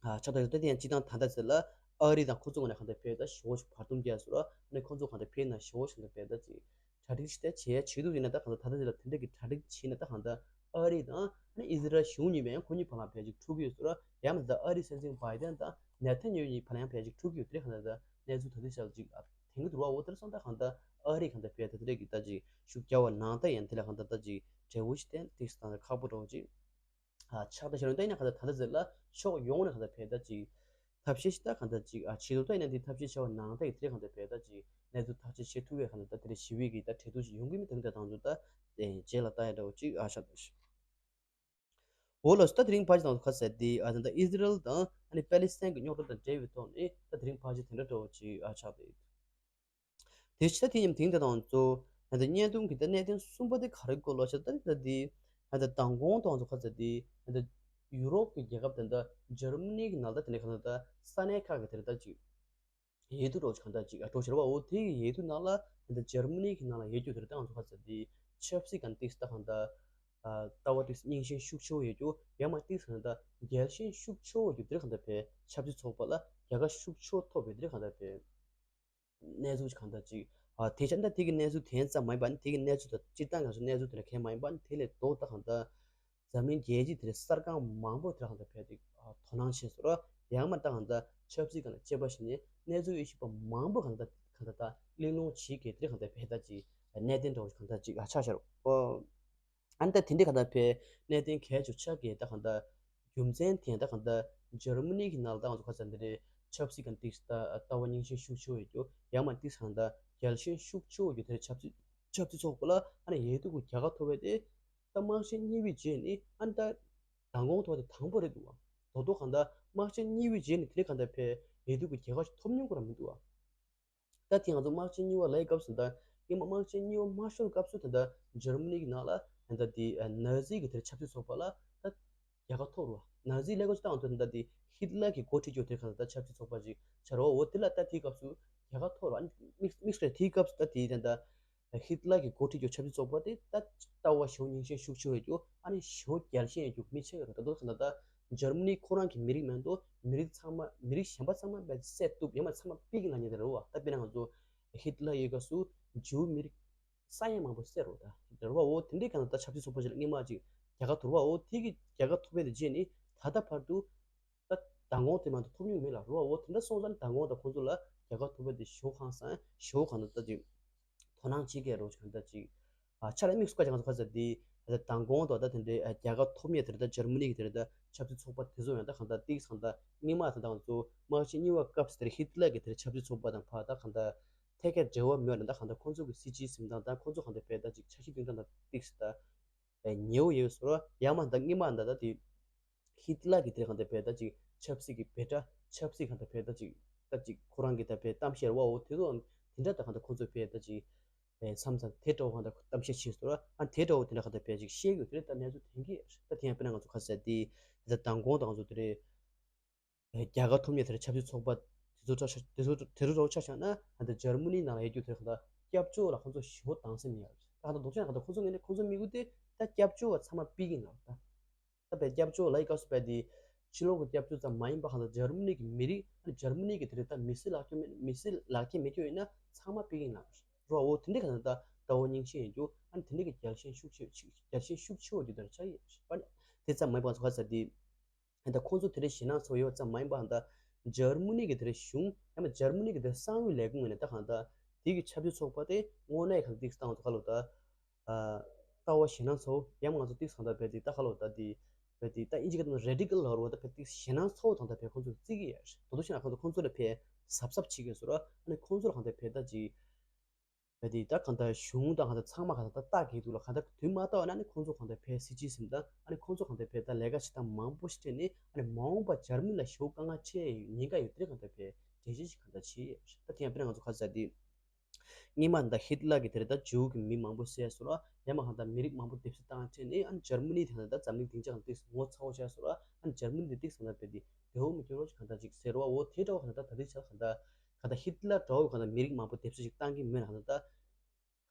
ཨ་ཆགས་ད། ད་དེ་ཡང་སྤྱིར་བཏང་ད་ལྟ་ཟེར་ལ་ཨ་རི་དང་ཁོ་ཚོ་ངོས་ནས་གང་ལྟར་ཕའི་ད་ཞེ་པོ་ཞིག་བར་འདུམ་རྒྱག་ཟེར་བ། ཨ་ནི་ཁོ་ཚོ་གང་ལྟར་ཕའི་ནང་ཞེ་པོ་ཞིག་གང་ལྟར་ཕའི་ད་ཅིག་གྲ་སྒྲིག་ཞིག་ད་བྱེད་ཡ་བྱེད་འདུག་ཡིན་ན། ད་གང་ལྟར་ད་ལྟ་ཟེར་ལ་དེ་འདྲ་གི་གྲ་སྒྲིག་བྱས་ན་ད་གང་ལྟར་ཨ་རི་དང་ཨ་ནི་ཨི་ཟི་རལ་གཞུང་གཉིས་པོ་ཡང་ཁོ་གཉིས་བར་ལ་ཕའི་ཅིག་འཁྲུག་གི་ཡོད་ཟེར་བ། ཡང་མིན་ད་ཨ་རི་སྲིད་འཛིན་བྷའི་ཏན་དང་ནེ་ཐན་ཡ་ཧུ་གཉིས་བར་ལ་ཡང་ཕའི་ཅིག་འཁྲུག་གི་ཡོད། དེ་འདྲ་གང་ལྟར་ད་གནས་ཚུལ་ད་ལྟ་ཞིག་ལ་ཅིག་ཨ་ཐེངས་གི་འདུག་བ། འོ་དེར་སོང་ད་གང་ལྟར་ཨ་རི་གང་ལྟར་ཕའི་ད་དེ་འདྲ་གི་ད་ཅིག་ཤུགས་རྒྱག་པ་ནང་ལྟར་ཡང་དེ་ལ་གང་ལྟར་ད་ཅིག་འབྲས་བུ་ཞིག་བསྟན་ཏེ་ད་ཁག་པོ་འདྲ་བོ་ཅིག་ཨ་ཆགས་ད་ཤར་ཡོང་། ད་ཡིན་ན་གང་ལྟར་ད་ལྟ་ཟེར་ལ་ཕྱོགས་ཡོངས་ནས་གང་ལྟར་ཕའི་ད་ཅིག་ཐབས་ཤེས་ཤིག་ད་གང་ལྟར་ཅིག་ཨ་བྱེད་དུ། ད་ཡིན་ན་འདི་ཐབས་ཤེས་བྱ་བ་ནང་ལྟར་གྱི་དེ་གང་ལྟར་ཕའི་ད་ཅིག་གནས་ཚུལ་ཐག་གཅོད་བྱེད་ཐུབ་པའི་གང་ལྟར་ད་དེ་རེ་ཞི་བའི་གི་ད་གྲོས་བསྡུར་ཞིག་ཡོང་གི་མིན་དེ་འདྲ་དང་ཚོ་ད་རྗེས་ལ་ལྟ་ཡ་འདྲ་བོ་ཅིག་ཨ་ཆགས་ད་ཤི། འོ་ལགས་སོ། ད་དེ་རིང་ཕལ་ཆེར་དང་ཚོ་ག་ཟེར་དེ་ཨ་ད་ཨི་ཟི་རལ་དང་ཨ་ནི་པེ་ལི་སི་ཐན་གྱི་རྙོག་དྲ་དང་འབྲེལ་བའི་ཐོག་ནས་ད་དེ་རིང་ཕལ་ཆེར་དེ་འདྲ་འདྲ་བོ་ཅིག་ཨ་ཆགས་ད་ཡོད། དེ་ཕྱི་ད་དེ་ཡིན་དེང་དེ་དང་ཚོ་ད་ལྟ་བརྙན་ཐུང་གི་ད་གནད་དོན་གསུམ་པ་དེ་ག་རེ་སྐོར་ལ་ཤོད། ད་ད་དེ་ད་ལྟ་མདང་དགོང་དང་ཚོ་ག་ཚོད་དེ་ད་ལྟ་ཡུ་རོབ་ཀྱི་རྒྱལ་ཁབ་དེ་འདྲ་འཇར་མ་ནི་གི་ནང་ལ་དེ་འདྲ་གང་ལྟར་ད་ས་གནས་ཁག་གི་དེ་འདྲ་ད་ཅིག་འོས་བསྡུ་འདྲ་བོ་ཅིག་གང་ལྟར་ཅིག་འགྲོ་བཞིན་པ། འོ་དེ་གི་འོས་བསྡུ་ནང་ལ་ད་ལྟ་འཇར་མ་ནི་གི་ནང་ལ་ཡོད་རྒྱུ་དེ་འདྲ་ད་ཚོ་ག་ཚོད་དེ་ཆབ་སྲིད་ཀྱི་ཏིག་ད་གང་ལྟར། ལྟ་བ་ཏིག་སྙིང་ཤེད་ཤུགས་ཆེ་བོ་ཡོད་རྒྱུ། ཡང་མ་ཏིག་ཟེར་ན་ད་རྒྱལ་ཞེན་ཤུགས་ཆེ་བོ་ཡོད་རྒྱུ་དེ་གང་ལྟར་ཕའི་ཆབ་སྲིད་ཚོགས་པ་ལ་ རྒྱལ་ཁ་ཤུགས་ཆེ་ཐོབ་པའི་དེ་གང་ལྟར་བས། གནས་ཚུལ་གང་ལྟར་ཅིག་ཨ་དེ་ཆ་འདྲ་དེ་གི་གནས་ཚུལ་དེ་ཙམ་མ་ཡིན་པ་ནི་དེ་གི་གནས་ཚུལ་དང་སྤྱིར་བཏང་གང་ཟེར་གནས་ཚུལ་དེ་ལ་གལ་མ་ཡིན་པ་ནི་དེ་ལས་ལྡོག་ད་གང་ལྟར་འཛམ་གླིང་རྒྱལ་སྤྱི་དེ་ལ་གསར་ཁང་མང་པོ་དེ་ལ་གང་ལྟར་བས་ཏེ་དོ་སྣང་བྱས་སོ་ར། ཡང་མ་ད་གང་ལྟར་ཆབ་སྲིད་གང་ལ་དཔྱད་པ་བྱས་ནས་གནས་ཚུལ་ཡེ་ཤེས་པ་མང་པོ་གང་ལྟར་གང་ལྟར་ད་གླེང་སློང་བྱེད་མཁན་དེ་ལ་གང་ལྟར་བས་ད་ཅིག་གནད་དོན་འདྲ་བོ་གང་ལྟར་ཅིག་ཆགས་ཤར། ཨ་ནི་ད་དེ་འདྲའི་གང་ལྟར་བས་གནད་དོན་གལ་ཆེ་ཆགས་མཁན་ད་གང་ལྟར་རྒྱུ་མཚན་དེ་ད་གང་ལྟར་འཇར་མ་ནི་གི་ནང་ལ་ད་ང་ཚོ་ག་ཚོད་འདི་རེད་ཆབ་སྲིད་གང་ཏིག་ད་ལྟ་བ་རྙིང་ཞེན་ཤུགས་ཆེ་བོ་ཡོད་རྒྱུ་ཡང་མ་ཏིག་གང་ལྟར་རྒྱལ་ཞེན་ཤུགས་ཆེ་བོ་ཡོད་རྒྱུ་དེ་རེད་ཆབ་སྲིད་ཆབ་སྲིད་ཚོགས་པ་ལ་ཨ་ནི་ཡེ་དུ་གུ་རྒྱལ་ཁ་ཐོབ་པ་དེ་ད་དམག་ཆེན་གཉིས་པའི་རྗེས་ནི་ཨ་ནི་ད་མདང་དགོང་ཐོག་དེ་དང་པོ་རེད་འདུག་བ། དོ་དོ་གང་ལྟར་དམག་ཆེན་གཉིས་པའི་རྗེས་ནི་དེ་རེད་གང་ལྟར་བས་ཡེ་དུ་གུ་རྒྱལ་ཁ་ཐོབ་མྱོང་གི་ར་མི་འདུག་བ། ད་དེ་ང་ཚོ་དམག་ཆེན་གཉིས་པ་ལའི་སྐབས་སུ་ད་སྔོན་མ་དམག་ཆེན་གཉིས་པ་མ་ཤོར་སྐབས་སུ་ད་ལྟ་འཇར་མ་ནི་གི་ནང་ལ་ད་ལྟ་དེ་ནཱ་ཛི་གི་དེར་ཆབ་སྲིད་ཚོགས་པ་ལ་ད་རྒྱལ་ཁ་ཐོབ་རོ། ནཱ་ཛི་ལའི་སྐབས་སུ་ད་ང་ཚོ་ད་ལྟ་དེ་ཧིད་ལར་གི་འགོ་ཁྲིད་རྒྱུ་དེར་ག་ད་ལྟ་ཆབ་སྲིད་ཚོགས་པ་ཅིག་ཆ་རོ་འོ་དེ་ལ་ད་དེའི་སྐབས་སུ་རྒྱལ་ཁ་ཐོབ་རོ། ཨ་ནི་དམིགས་དམིགས་བསལ་དེའི་སྐབས་སུ་ད་དེ་ད་ལྟ་ཧིད་ལར་གྱི་འགོ་ཁྲིད་ཀྱི་ཆབ་སྲིད་ཚོགས་པ་དེ་ད་ལྟ་བ་ཞེ་པོ་རྙིང་ཞེན་ཤུགས་ཆེ་བའི་རྒྱུ་ཨ་ནི་ཞེ་པོ་རྒྱལ་ཞེན་ཡོད་རྒྱུ་མི་ཆེ་བའི་རེད། ད་དུང་ད་ལྟ་འཇར་མ་ནི་ཁོ་རང་གི་མི་རིགས་མེད་དོ་མི་རིགས་ཚང་མ་མི་རིགས་གཞན་པ་ཚང་མ་བས་བསད་གཏུབ་ཡང་མ་ཚང་མ་ཕྱིར་གྱིན་ལ་ཉེ་དེ་རེད་བ། ད་དཔེར་ན་ང་ཚོ་ཧིད་ལར་ཡོད་སྐབས་སུ་ཇིའུ་མི་རིགས་ས་ཡ་མང་པོ་བསད་རོ། ད་རེད་བ། འོ་དེ་འདྲའི་ག་ན་ད་ཆབ་སྲིད་ཚོགས་པ་ཞིག་ལ་སྔོན་མ་ཅིག་རྒྱལ་ཁ་ཐོབ་བ། འོ་དེ་གི་རྒྱལ་ཁ་ཐོབ་པའི་དེ་རྗེས་ནི་ད་ལྟ་བར་དུ་ད་མདང་དགོང་དེ་མ་གཏོགས་ཐོབ་མྱོང་མེད་ལ་རོ། འོ་དེ་འདྲ་སོང་ཙང་མདང་དགོང་ད་ཁོང་ཚོ་ལ་རྒྱལ་ཁ་ཐོབ་པ་དེ་ཞེ་པོ་ཧང་སང་ཞེ་པོ་གང་ལྟར་ད་ཅིག་དོ་སྣང་བྱེད་མཁན་རོ་ཅིག་གང་ལྟར་ཅིག་ཨ་ཆ་ལ་དམིགས་སུ་བཀར་ཅིག་ང་ཚོ་ག་ཚོད་དེ་ད་མདང་དགོང་དུ་ད་དེ་འདྲའི་རྒྱལ་ཁ་ཐོབ་མཁན་དེ་རེད། ད་འཇར་མ་ནི་གི་དེ་རེད། ད་ཆབ་སྲིད་ཚོགས་པ་དེ་ཚོ་ཡང་ད་གང་ལྟར་ཏིག་གང་ལྟར་སྔོན་མ་ད་ང་ཚོ་དམག་ཆེན་གཉིས་པ་སྐབས་སུ་དེར་ཧིད་ལར་གི་དེར་ཆབ་སྲིད་ཚོགས་པ་དང་ཕ་ད་གང་ལྟར་ཐད་ཀར་འབྲེལ་བ་མེད་ལ། ད་གང་ལྟར་ཁོང་ཚོ་གི་སྲིད་བྱུས་འཛིན་སྟངས་དང་ཁོང་ཚོ་གང་ལྟར་བས་ད་ཅིག་འཆར་གཞི་འདོན་སྟངས་དང་ཏིག་ད་ཉེ་བོ་ཡོད་སོ་ར། ཡང་མ་ད་སྔོན་མ་ད་ད་དེ་ཧིད་ལར་གྱི་དེ་གང་ལྟར་བས་ད་ཅིག་ཆབ་སྲིད་ཀྱི་བེ་ཏྲ་ཆབ་སྲིད་གང་ལྟར་བས་ད་ཅིག་ད་ཅིག་ཁོ་རང་གི་ད་བས་གཏམ་བཤད་ར་བ་འོ་དེ་ཚོ་དེ་འདྲ་ད་གང་ལྟར་ཁོང་ཚོ་བས་ད་ཅིག་ཨེ་མཚམས་མཚམས་དེ་འདྲ་བོ་གང་ལྟར་གཏམ་བཤད་བྱས་སོ་ར། ཨ་དེ་འདྲ་བོ་དེ་འདྲ་གང་ལྟར་བས་ཅིག་བཤད་དགོས་དེ་འདྲ་ད་གནས་ཚུལ་ཐོན་གྱི་ཡོད་རེད། ད་དེ་ཡང་དཔེར་ན་ང་ཚོ་ཁ་ཟེར་དེ་ད་མདང་དགོང་ད་ང་ཚོ་དེ་རེད། རྒྱལ་ཁ་ཐོབ་མཁན་དེ་རེད། ཆབ་སྲིད་ཚོགས་པ་དེ་ཚོ་ཆ་དེ་ཚོ་དེ་ཚོ་ཆ་བཞག་ན་ད་འཇར་མ་ནི་ནང་ལ་ཡོད་རྒྱུ་དེ་གང་ལྟར་སྐྱབས་བཅོལ་ལ་ཁོང་ཚོ་ཞེ་པོ་སྡང་སེམས་ཡོད་རེད། ད་གང་ལྟར་ལྡོག་ཕྱོགས་ན་གང་ལྟར་ཁོང་ཚོ་ངོས་ནས་ཁོང་ཚོ་དམིགས་ཡུལ་དེ་ད་སྐྱབས་བཅོལ་བ་ཚང་མ་ཕྱིར་གྱིན་ལ་ད། ད་བས་སྐྱབས་བཅོལ་ལ་ཡི་སྐབས་སུ་བས་དེ་ཕྱི་ལོགས་ཀྱི་སྐྱབས་བཅོལ་ཙམ་མ་ཡིན་པ་གང་ལྟར་འཇར་མ་ནི་གི་མི་རིགས་ཨ་ནི་འཇར་མ་ནི་གི་དེ་རེད། ད་མི་སེར་ལག་ཁྱེར་མེད་མི་སེར་ལག་ཁྱེར་མེད་རྒྱུ་ཡིན་ན་ཚང་མ་ཕྱིར་གྱིན་ལ་རོ། འོ་དེ་འདྲའི་གང་ལྟར་ད་ལྟ་བ་རྙིང་ཞེན་ཡོད་རྒྱུ་ཨ་ནི་དེ་འདྲའི་གི་རྒྱལ་ཞེན་ཤུགས་ཆེ་རྒྱལ་ཞེན་ཤུགས་ཆེ་བོ་རྒྱུ་དར་ཆགས་ཡོད་རེད། དེ་ཙམ་མ་ཡིན་པ་ང་ཚོ་ག་ཟེར་དེ། ད་ཁོང་ཚོ་དེ་འདྲའི་ཞེད་སྣང་ཚ་བོ་ཡོད་ཙམ་མ་ཡིན་པ་ད་འཇར་མ་ནི་གི་དེ་འདྲའི་གཞུང་ཡང་ན་འཇར་མ་ནི་གི་དེ་གསང་བའི་ལས་ཁུངས་ནས་ད་གང་ལྟར་དེ་གི་ཆབ་སྲིད་ཚོགས་པ་དེ་དངོས་གནས་གང་ལྟར་ཏིག་སྟངས་ཚོ་ཁ་ལོ་ད། ལྟ་བ་ཞེད་སྣང་ཚ་བོ་ཡང་ང་ཚོ་ཏིག་སང་ད་བས་དེ་ད་ཁ་ལོ་ད་དེ་བས་དེ་ད་ཨིན་ཇི་སྐད་ནང་རེ་ཌི་ཀལ་ལ་རོ་ད་བས་ཏིག་ཞེད་སྣང་ཚ་བོ་དང་ད་བས་ཁོང་ཚོ་བརྩི་གི་ཡོད། དོ་དོ་ཞེ་ན་ཁོང་ཚོ་ཁོང་ཚོ་ལ་བས་གཟབ་གཟབ་བྱེད་དགོས་སོ་ར། ཨ་ནི་ཁོང་ཚོ་ལ་གང་ལྟར་བས་ད་ཅིག་བས་དེ་ད་གང་ལྟར་གཞུང་དང་གང་ལྟར་ཚང་མ་གང་ལྟར་ད་ལྟ་གི་འདུག་ལ། གང་ལྟར་དུས་མ་ལྟ་བ་ན་ནི་ཁོང་ཚོ་གང་ལྟར་བས་སྲིད་སྤྱི་ཟིན་ད་ཨ་ནི་ཁོང་ཚོ་གང་ལྟར་བས་ད་ལས་ཀ་བྱེད་སྟངས་མང་པོ་ཞིག་སྤྲད་ནས་ཨ་ནི་མ་འོངས་པ་འཇར་མ་ནི་ལ་ཞེ་པོ་དཀའ་ངལ་འཕྲད་ཉེན་ཁ་ཡོད་དེ་གང་ལྟར་བས་འགྲེལ་བཤད་ཞིག་གང་ལྟར་བྱས་ཡོད། ད་དེ་ཡང་དཔེར་ན་ང་ཚོ་ཁ་ཟེར་དེ། སྔོན་མ་ད་ཧིད་ལར་གྱི་དེར་ད་ཇིའུ་གི་མི་མང་པོ་བསད་སོང་ར། ཡང་མ་གང་ལྟར་མི་རིགས་མང་པོ་སྡེབ་གསོད་བཏང་ཁྲིད་ནས་ཨ་ནི་འཇར་མ་ནི་དེ་ད་འཛམ་གླིང་སྡིངས་ཆ་གང་ཏིག་ངོ་ཚ་བོ་བྱས་སོང་ར། ཨ་ནི་འཇར་མ་ནི་དེ་ཏིག་སང་ད་བས་དེ་དེའུ་མི་སྐྱོ་རོ་ཅིག་གང་ལྟར་ཅིག་ཟེར་བ་འོ་དེ་འདྲ་བོ་གང་ལྟར་ད་ལྟའི་ཆར་གང་ལྟར་གང་ལྟར་ཧིད་ལར་འདྲ་བོ་གང་ལྟར་མི་རིགས་མང་པོ་སྡེབ་གསོད་ཅིག་བཏང་གི་མེད་ན་གང་ལྟར་ད་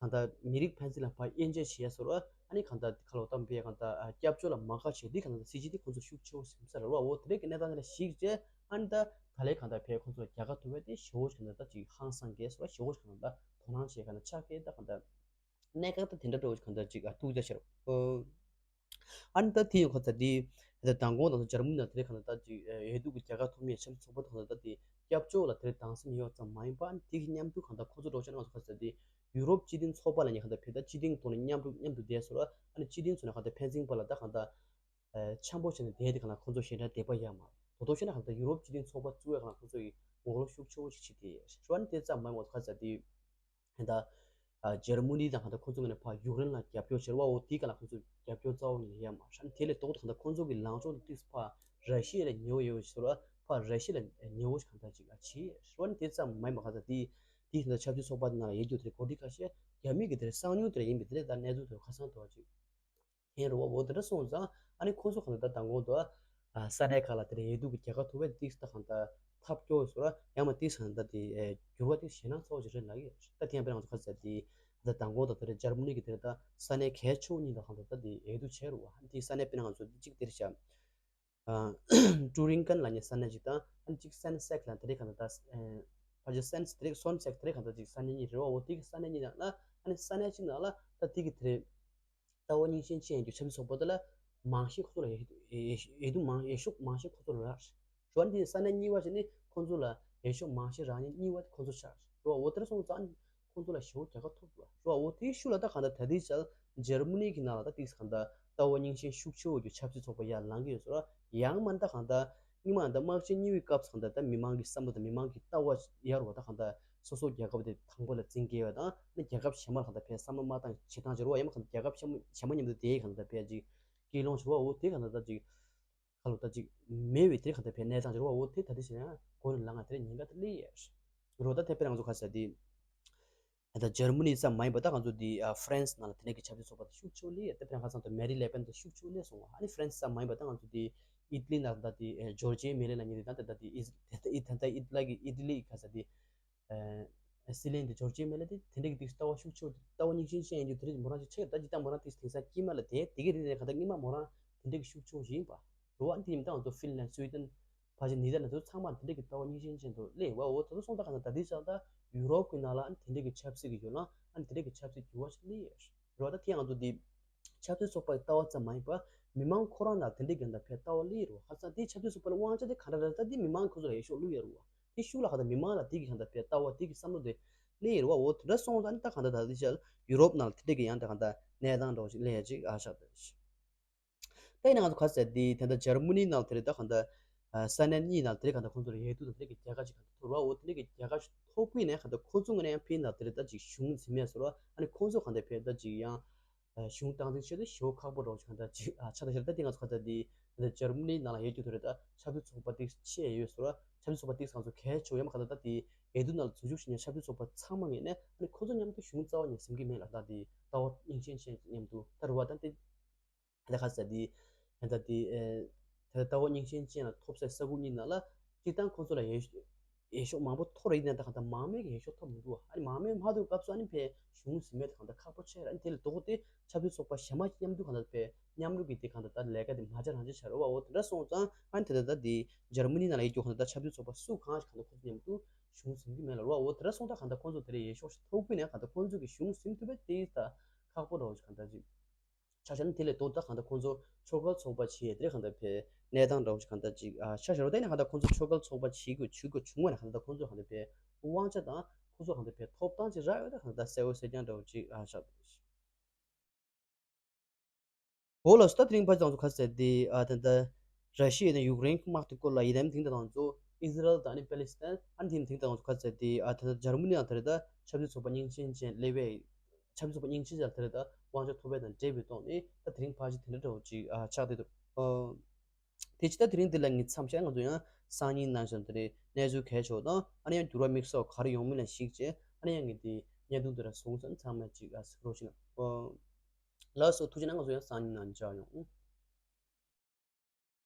གང་ལྟར་མི་རིགས་ཕན་ཚུན་ལ་ཕར་དབྱེ་འབྱེད་བྱས་སོང་ར། ཨ་ནི་གང་ལྟར་ཁ་ལོ་གཏམ་པས་གང་ལྟར་སྐྱབས་བཅོལ་ལ་མ་ཁག་བྱས་དེ་གང་ལྟར་སྲིད་སྤྱི་དེ་ཁོང་ཚོ་ཤུགས་ཆེ་བོ་ཟིན་ས་ར་བ་འོ་དེ་འདྲ་གི་གནས་སྟངས་དེ་ལ་གཞིགས་བྱས། ཨ་ནི་ད་ད་ལས་གང་ལྟར་བས་ཁོང་ཚོ་ལ་རྒྱལ་ཁ་ཐོབ་པས་དེ་ཞེ་བོ་ཞིག་གང་ལྟར་ད་ཅིག་ཧང་སང་གས་སོ་ར། ཞེ་བོ་ཞིག་གང་ལྟར་དོ་སྣང་བྱས་གང་ལྟར་ཆགས་གས་ད་གང་ལྟར་གནད་འགག་ད་དེ་འདྲ་འདྲ་བོ་ཞིག་གང་ལྟར་ཅིག་ཨ་ཐུག་ད་ཤར། ཨ་ནི་ད་དེ་ཡང་ཁོ་ཚ་དེ་ད་མདང་དགོང་དང་འཇར་མ་ནི་ནང་དེ་རེད་གང་ལྟར་ད་ཅིག་འོས་བསྡུ་གི་རྒྱལ་ཁ་ཐོབ་མཁན་ཆབ་སྲིད་ཚོགས་པ་དང་གང་ལྟར་ད་དེ་སྐྱབས་བཅོལ་ལ་དེ་རེད་སྡང་སེམས་ཡོད་ཙམ་མ་ཡིན་པ། ཨ་ནི་དེ་གི་མཉམ་དུ་གང་ལྟར་ཁོ་ཚོ་འགྲོ་ཆ་ནང་ཁོ་ཚ་དེ་ཡུ་རོབ་སྤྱི་མཐུན་ཚོགས་པ་ལ་ནི་གང་ལྟར་བས་ད་སྤྱི་མཐུན་ཐོག་ནས་མཉམ་རུབ་མཉམ་དུ་བསྡད་སོང་ར། ཨ་ནི་སྤྱི་མཐུན་ཚོགས་ནས་གང་ལྟར་ཕན་ཚུན་བར་ལ་ད་གང་ལྟར་འཆམ་པོ་བྱས་ནས་བསྡད་དེ་གང་ལ་ཁོ་ཚོ་ཞེ་དྲག་དད་པ་ཡོད་མ་རེད། དོ་དོ་བྱས་ན་གང་ལྟར་ཡུ་རོབ་སྤྱི་མཐུན་ཚོགས་པ་བཙུགས་ཡ་གང་ལ་ཁོ་ཚོ་ཡི་ངོ་རྒོལ་ཤུགས་ཆེ་བོ་ཞིག་བྱེད་དེ་ཡོད། ཞོར་ནས་དེ་ཙམ་མ་ཡིན་པ་ཁ་ཚ་དེ་ད་ཨ་འཇར་མ་ནི་དང་གང་ལྟར་ཁོ་ཚོ་ངོས་ནས་ཕར་ཡུཀ་རེན་ལ་རྒྱབ་སྐྱོར་བྱེད་ར་བ་འོ་དེ་གང་ལ་ཁོ་ཚོ་རྒྱབ་སྐྱོར་རྩ་བ་ནས་ཡོད་མ་རེད། ཨ་ནི་དེ་ལས་ལྡོག་ཏུ་གང་ལྟར་ཁོ་ཚོ་གི་ལངས་ཕྱོགས་དེ་ཏིག་ཕར་ར་ཤི་ཡ་ལ་ཉེ་བོ་ཡོད་ཞོར་ཕར་ར་ཤི་ཡ་ལ་ཉེ་བོ་ཞིག་གང་ལྟར་ཅིག་ཨ་བྱེད་ཡོད། ཞོར་ནས་དེ་ཙམ་མ་ཡིན་པ་ཁ་ཚ་དེ་དེ་གང་ལྟར་ཆབ་སྲིད་ཚོགས་པ་དེ་ནང་ལ་ཡོད་རྒྱུ་དེ་འགོ་ཁྲིད་ཁ་ཤས་རྒྱ་མི་གི་དེ་གསང་མྱུལ་དེ་ཡིན་པའི་དེ་ལས་ད་གནས་ཚུལ་དེ་ཁ་སང་ཐོག་ཅིག་ཐེན་རུ་བ་འོ་དེ་འདྲ་སོང་ཙང་ཨ་ནི་ཁོང་ཚོ་གང་ལྟར་ད་མདང་དགོང་དུ་ས་གནས་ཁག་ལ་དེ་འདྲ་འོས་བསྡུ་གི་རྒྱལ་ཁ་ཐོབ་པའི་ཏིག་ད་གང་ལྟར་ཐབས་སྐྱོ་བོ་སོ་ར། ཡང་མ་ཏིག་གང་ལྟར་དེ་འགྱུར་བ་དེ་ཞེད་སྣང་ཚ་བོ་ཞིག་རེད་ལབ་ཀྱི་ཡོད། ད་དེ་ཡང་དཔེར་ན་ང་ཚོ་ཁ་ཟེར་དེ་ད་མདང་དགོང་དུ་དེ་འདྲ་འཇར་མ་ནི་གི་དེ་འདྲ་ད་ས་གནས་གལ་ཆེ་བོ་གཉིས་དང་གང་ལྟར་ད་དེ་འོས་བསྡུ་བྱས་རུ་བ། ཨ་ནི་དེ་ས་གནས་དཔེར་ན་ང་ཚོ་དེ་གཅིག་དེ་རེད་ཤག་ཨ་ཀྲུ་རིན་ཀན་ལབ་མཁན་ས་གནས་ཅིག་དང་། ཨ་ནི་གཅིག་སན་སེག་ལབ་དེ་རིགས་གང་ལྟར་ད་ཨ་ཕལ་ཆེར་སན་དེ་རིགས་སོན་སེག་དེ་རིགས་གང་ལྟར་ཅིག་ས་གནས་གཉིས་རེད་བ། འོ་དེ་གི་ས་གནས་གཉིས་ནང་ལ། ཨ་ནི་ས་གནས་གཅིག་ནང་ལ་ད་དེ་གི་དེ་རེད། ལྟ་བ་རྙིང་ཞེན་ཅན་གྱི་ཆབ་སྲིད་ཚོགས་པ་དེ་ལ་མང་ཤས་ཁོ་ཚོ་ལ་ཡ་ཡ་ཡ་དུ་མང་ཡ་ཤུགས་མང་ཤས་ཁོ་ཚོ་ལ་རག་རེད། འོ་ན་དེ་ས་གནས་གཉིས་པ་ཞིག་ནི་ཁོ་ཚོ་ལ་ཡ་ཤུགས་མང་ཤས་རག་མཁན་གཉིས་པ་དེ་ཁོ་ཚོ་ཆགས་རེད། འོ་དེར་སོང་ཙང་ཁོ་ཚོ་ལ་ཞེ་པོ་རྒྱལ་ཁ་ཐོབ་འདུག་འོ་དེའི་ཤུགས་ལ་ད་གང་ལྟར་ད་ལྟའི་ཆར་འཇར་མ་ནི་གི་ནང་ལ་ད་ཏིག་གང་ལྟར་ལྟ་བ་རྙིང་ཞེན་ཤུགས་ཆེ་བོ་གི་ཆབ་སྲིད་ཚོགས་པ་ཡར་ལངས་ཀྱི་ཡོད་ཟེར་བ། ཡང་མིན་ད་གང་ལྟར་སྔོན་མ་ད་དམག་ཆེན་གཉིས་པའི་སྐབས་སུ་གང་ལྟར་ད་མི་མང་གི་བསམ་བློ་དང་མི་མང་གི་ལྟ་བ་ཡར་བ་ད་གང་ལྟར་སོ་སོ་རྒྱལ་ཁབ་དེ་དང་པོ་ལ་བཙན་འགེལ་བ་དང་། ཨ་ནི་རྒྱལ་ཁབ་གཞན་མ་ལ་གང་ལྟར་ཕར་བསམ་བློ་མ་བཏང་བྱེད་སྟངས་ཅིག་རེད་བ། ཡང་མིན་གང་ལྟར་རྒྱལ་ཁབ་གཞན་མ་གཞན་མ་མཉམ་དུ་དེའི་གང་ལྟར་ཕར་ཅིག་སྐྱིད་སློང་ཅིག་རེད་བ། འོ་དེ་གང་ལྟར་ད་ཅིག་ཁ་ལོ་ད་ཅིག་མེད་པའི་དེ་གང་ལྟར་ཕར་གནས་སྟངས་ཅིག་རེད་བ། འོ་དེ་ད་དེ་བྱས་ན་མགོ་ནས་ལངས་ང་དེ་ཉེན་ཁ་དེ་སླེབས་ཡོད་རེད་བ། ད་དེ་དཔེར་ང་ཚོ་ག་ཟེར་དེ། ད་འཇར་མ་ནི་ཙམ་མ་ཡིན་པ་ད་ང་ཚོ་འདི་ཨ་ཧྥ་རན་སི་ནང་ལ་དེ་འདྲ་གི་ཆབ་སྲིད་ཚོགས་པ་དེ་ཤུགས་ཆེ་བོ་སླེབས་ཡོད། དེ་དཔེར་ན་ཁ་སང་དུ་མེ་རི་ལེ་པན་དེ་ཤུགས་ཆེ་བོ་སླེབས་སོང་བ། ཨ་ནི་ཧྥ་རན་སི་ཙམ་མ་ཡིན་པ་ད་ང་ཚོ་འདི་ཨི་ཏ་ལི་ནང་ད་དེ་ཨེ་ཇོར་ཇི་ཡ་མེ་ལི་ལབ་མཁན་དེ་དང་། དེ་ད་དེ་ཨི་ཨི་ད་ད་ཨི་ཏ་ལི་གི་ཨི་ཏ་ལི་གི་ཁ་ས་དེ་ཨེ་སྲིད་བློན་དེ་ཇོར་ཇི་ཡ་མེ་ལི་དེ་དེ་འདྲ་གི་དེ་ལྟ་བ་ཤུགས་ཆེ་བོ། ལྟ་བ་རྙིང་ཞེན་ཅན་ཡིན་རྒྱུ་དེ་རིགས་མོ་རང་ཅིག་ཆགས་ཡོད། ད་ཅི་ལྟར་མོ་རང་དེ་དེང་སང་དཀྱིལ་མ་ལ་དེ་དེ་གི་རིགས་རེད། ག་ད་སྔོན་མ་མོ་རང་དེ་འདྲ་གི་ཤུགས་ཆེ་བོ་ཞིག་ཡིན་པ་རེད་བ། ཨ་ནི་དེ་ཡིན་ད་ང་ཚོ་ཧྥིན་ལན་སུའི་ཏན་ཕལ་ཆེར་ནེ་དར་ལན་ཚོ་ཚང་མ་དེ་འདྲ་གི་ལྟ་བ་རྙིང་ཞེན་ཅན་དུ་སླེབས་ཡོད་བ། འོ་དེ་ཚོ་སོང་ཙང་གང་ལྟར་ད་ལྟའི་ཆར་ད་ཡུ་རོབ་ཀྱི་ནང་ལ་ཨ་ནི་དེ་འདྲ་གི་ཆབ་སྲིད་ཀྱི་ཡོ་ལང་། ཨ་ནི་དེ་འདྲ་གི་ཆབ་སྲིད་འགྱུར་བ་ཞིག་སླེབས་ཡོད་རེད་བ། ད་དེ་ང་ཚོ་འདི་ཆབ་སྲིད་ཚོགས་པ་ཡི་ལྟ་བ་ཙམ་མ་ཡིན་པ་མི་མང་ཁོ་རང་ནང་དེ་འདྲ་གི་གང་ལྟར་ཕར་ལྟ་བ་སླེབས་ཡོད་རེད་བ། ཁ་སང་དེ་ཆབ་སྲིད་ཚོགས་པ་ལ་དབང་ཆ་དེ་ག་འདྲ་རེད། ད་དེ་མི་མང་ཁོ་ཚོ་ལ་ཡ་ཤུགས་བླུགས་ཡོད་རེད་བ། དེ་ཤུགས་ལ་གང་ལྟར་མི་མང་ལ་དེ་གི་གང་ལྟར་ཕར་ལྟ་བ་དེ་གི་བསམ་བློ་དེ་སླེབས་ཡོད་རེད་བ། འོ་དེ་འདྲ་སོང་ཙང་ཨ་ནི་ད་གང་ལྟར་ད་ལྟའི་ཆར་ཡུ་རོབ་ནང་ལ་དེ་འདྲ་གི་ཡང་ད་གང་ལྟར་གནས་སྟངས་འདྲ་བོ་ཞིག་སླེབས་ཡ་ཅིག་ཨ་ཆགས་བསྡད་ཤག་ད་ཡིན་ན་ང་ཚོ་ག་ཟེར་དེ་ད་ལྟ་འཇར་མ་ནི་ནང་དེ་རེད། ད་གང་ལྟར་ས་གནས་གཉིས་ནང་དེ་རེད། གང་ལྟར་ཁོང་ཚོ་ལ་འོས་བསྡུ་དང་དེ་རེད་གི་རྒྱལ་ཁ་ཅིག་གང་ལྟར་ཐོབ་ར། འོ་དེ་རེད་གི་རྒྱལ་ཁ་ཐོབ་ཀྱི་ནས་གང་ལྟར་ཁོང་ཚོ་ངོས་ནས་ཡང་ཕན་ད་དེ་རེད། ད་ཅིག་གཞུང་འཛིན་མེད་སོ་ར། ཨ་ནི་ཁོང་ཚོ་གང་ལྟར་ཕན་ད་ཅིག་ཡང་གཞུང་སྟངས་འཛིན་ཆེད་དུ་ཞེ་པོ་ཁག་པོ་རོགས་ཅིག་གང་ལྟར་ཅིག་ཆགས་ད་ཤར། ད་དེ་ང་ཚོ་ག་ད་དེ་ད་ལྟ་འཇར་མ་ནི་ནང་ལ་ཡོད་རྒྱུ་དེ་རེད། ད་ཆབ་སྲིད་ཚོགས་པ་དེ་ཆེ་ཡོད་སོ་ར། ཆབ་སྲིད་ཚོགས་པ་དེ་ང་ཚོ་གལ་ཆེ་ཡོད་མ་གང་ལྟར་ད་དེ་འོས་བསྡུ་ནང་ལ་འཛུལ་ཞུགས་བྱེད་མཁན་ཆབ་སྲིད་ཚོགས་པ་ཚང་མ་ངོས་ནས་ཨ་ནི་ཁོང་ཚོ་མཉམ་དུ་གཞུང་རྩ་བ་ནས་འཛིན་གྱི་མེད་ལ། ད་དེ་ལྟ་བ་རྙིང་ཞེན་ཅན་མཉམ་དུ་ད་རུ་བ་ད་དེ། ད་ལྟ་ཁ་ས་དེ་ད་ལྟ་དེ་ཨེ་ད་ལྟ་ལྟ་བ་རྙིང་ཞེན་ཅན་ལ་ཐོབ་སའི་ས་ཁུལ་གཉིས་ནང་ལ་སྤྱིར་བཏང་ཁོང་ཚོ་ལ་འོས་འོས་ཤོག་མང་པོ་ཐོབ་རེད། ཡིན་ན་ད་གང་ལྟར་མང་མོས་ཀྱི་འོས་ཤོག་ཐོབ་མི་འདུག་ཨ་ནི་མང་མོས་མ་ཐོབ་སྐབས་སུ་ཨ་ནི་ཕར་གཞུང་འཛིན་མེད་དེ་གང་ལྟར་ཁག་པོ་ཆགས་རེད། ཨ་ནི་དེ་ལས་ལྡོག་སྟེ་ཆབ་སྲིད་ཚོགས་པ་གཞན་མ་མཉམ་དུ་གང་ལྟར་ཕར་མཉམ་རུབ་ཀྱིས་དེ་གང་ལྟར་ད་ལས་ཀ་དེ་མ་བྱ་རང་བྱ་བྱ་རེད་བ། འོ་དེ་འདྲ་སོང་ཙང་ཨ་ནི་དེ་ད་ལྟ་དེ་འཇར་མ་ནི་ནང་ལ་ཡོད་རྒྱུ་གང་ལྟར་ད་ཆབ་སྲིད་ཚོགས་པ་སུ་གང་ཞིག་གང་ལྟར་ཁོང་ཚོ་མཉམ་དུ་གཞུང་འཛིན་གྱི་མེད་ལ་རེད་བ། འོ་དེ་འདྲ་སོང་ཙང་གང་ལྟར་ཁོང་ཚོ་དེ་རེད་འོས་ཤོག་ཞིག་ཐོབ་ཀྱི་ནས་གང་ལྟར་ཁོང་ཚོ་གི་གཞུང་འཛིན་ཐུབ་པ་དེ་ད་ཁག་པོ་འདྲ་བོ་ཞིག་གང་ལྟར་ཅིག་ཆ་བཞག་ན། དེ་ལས་ལྡོག་ད་གང་ལྟར་ཁོང་ཚོ་ཆོལ་ཁ་ཚོགས་པ་བྱས་དེ་གང་ལྟར་ཕར་གནས་སྟངས་འདྲ་བོ་ཞིག་གང་ལྟར་ཅིག་ཨ་ཆ་བཞག་རོགས། དེ་ནས་གང་ལྟར་ཁོང་ཚོ་ཆོལ་ཁ་ཚོགས་པ་བྱེད་དགོས་བྱེད་དགོས་བྱུང་བ་ན་གང་ལྟར་ཁོང་ཚོ་གང་ལྟར་ཕར་དབང་ཆ་དང་ཁོང་ཚོ་གང་ལྟར་ཕར་ཐོབ་ཐང་ཅིག་རག་ཡོད། ད་གང་ལྟར་གསལ་བོ་གསལ་རྐྱང་འདྲ་བོ་ཅིག་ཨ་ཆགས་འདུག་འོ་ལགས་སོ། ད་དེ་རིང་ཕར་ཚང་ཚོ་ག་ཟེར་དེ་ཨ་ད་ལྟ་ར་ཤི་ཡ་དང་ཡུཀ་རེན་གྱི་དམག་དེ་སྐོར་ལ་ཡིན་ནམ། དེང་ད་ང་ཚོ་ཨི་ཟི་རལ་དང་ཨ་ནི་པེ་ལི་སི་ཐན། ཨ་ནི་དེ་དེང་ད་ང་ཚོ་ག་ཟེར་དེ་ཨ་ད་ལྟ་འཇར་མ་ནི་ཡང་དེ་རེད། ད་ཆབ་སྲིད་ཚོགས་པ་རྙིང་ཞེན་ཅན་སླེབས་པའི་ཆབ་སྲིད་ཚོགས་པ་རྙིང་ཞེན་ཅན་དེ་རེད། ད་དབང་ཆ་ཐོབ་པའི་དང་འབྲེལ་བའི་ཐོག་ནས་ད་དེ་རིང་ཕལ་ཆེར་དེ་འདྲ་འདྲ་བོ་ཅིག་ཨ་ཆགས་བསྡད་འདུག་ཨོ། དེ་ཕྱི་ད་དེ་རིང་འདི་ལ་ངས་མཚམས་བཞག་ང་ཚོ་ཡང་སང་ཉིན་ནང་བཞིན་དེ་རེད། གནས་ཚུལ་གལ་ཆེ་བ་དང་ཨ་ནི་ཡང་འགྱུར་བ་དམིགས་བསལ་ག་རེ་ཡོང་མིན་ལ་གཞིགས་བྱས། ཨ་ནི་ཡང་ངས་དེ་བརྙན་ཐུང་འདི་ལ་བཟུང་ཙང་ཚང་མས་ཅིག་ཨ་གཟིགས་རོགས་བྱེད་གནང་། ཨོ། ལགས་སོ། ཐུགས་རྗེ་གནང་། ང་ཚོ་ཡང་སང་ཉིན་ནང་མཇལ་ཡོང་།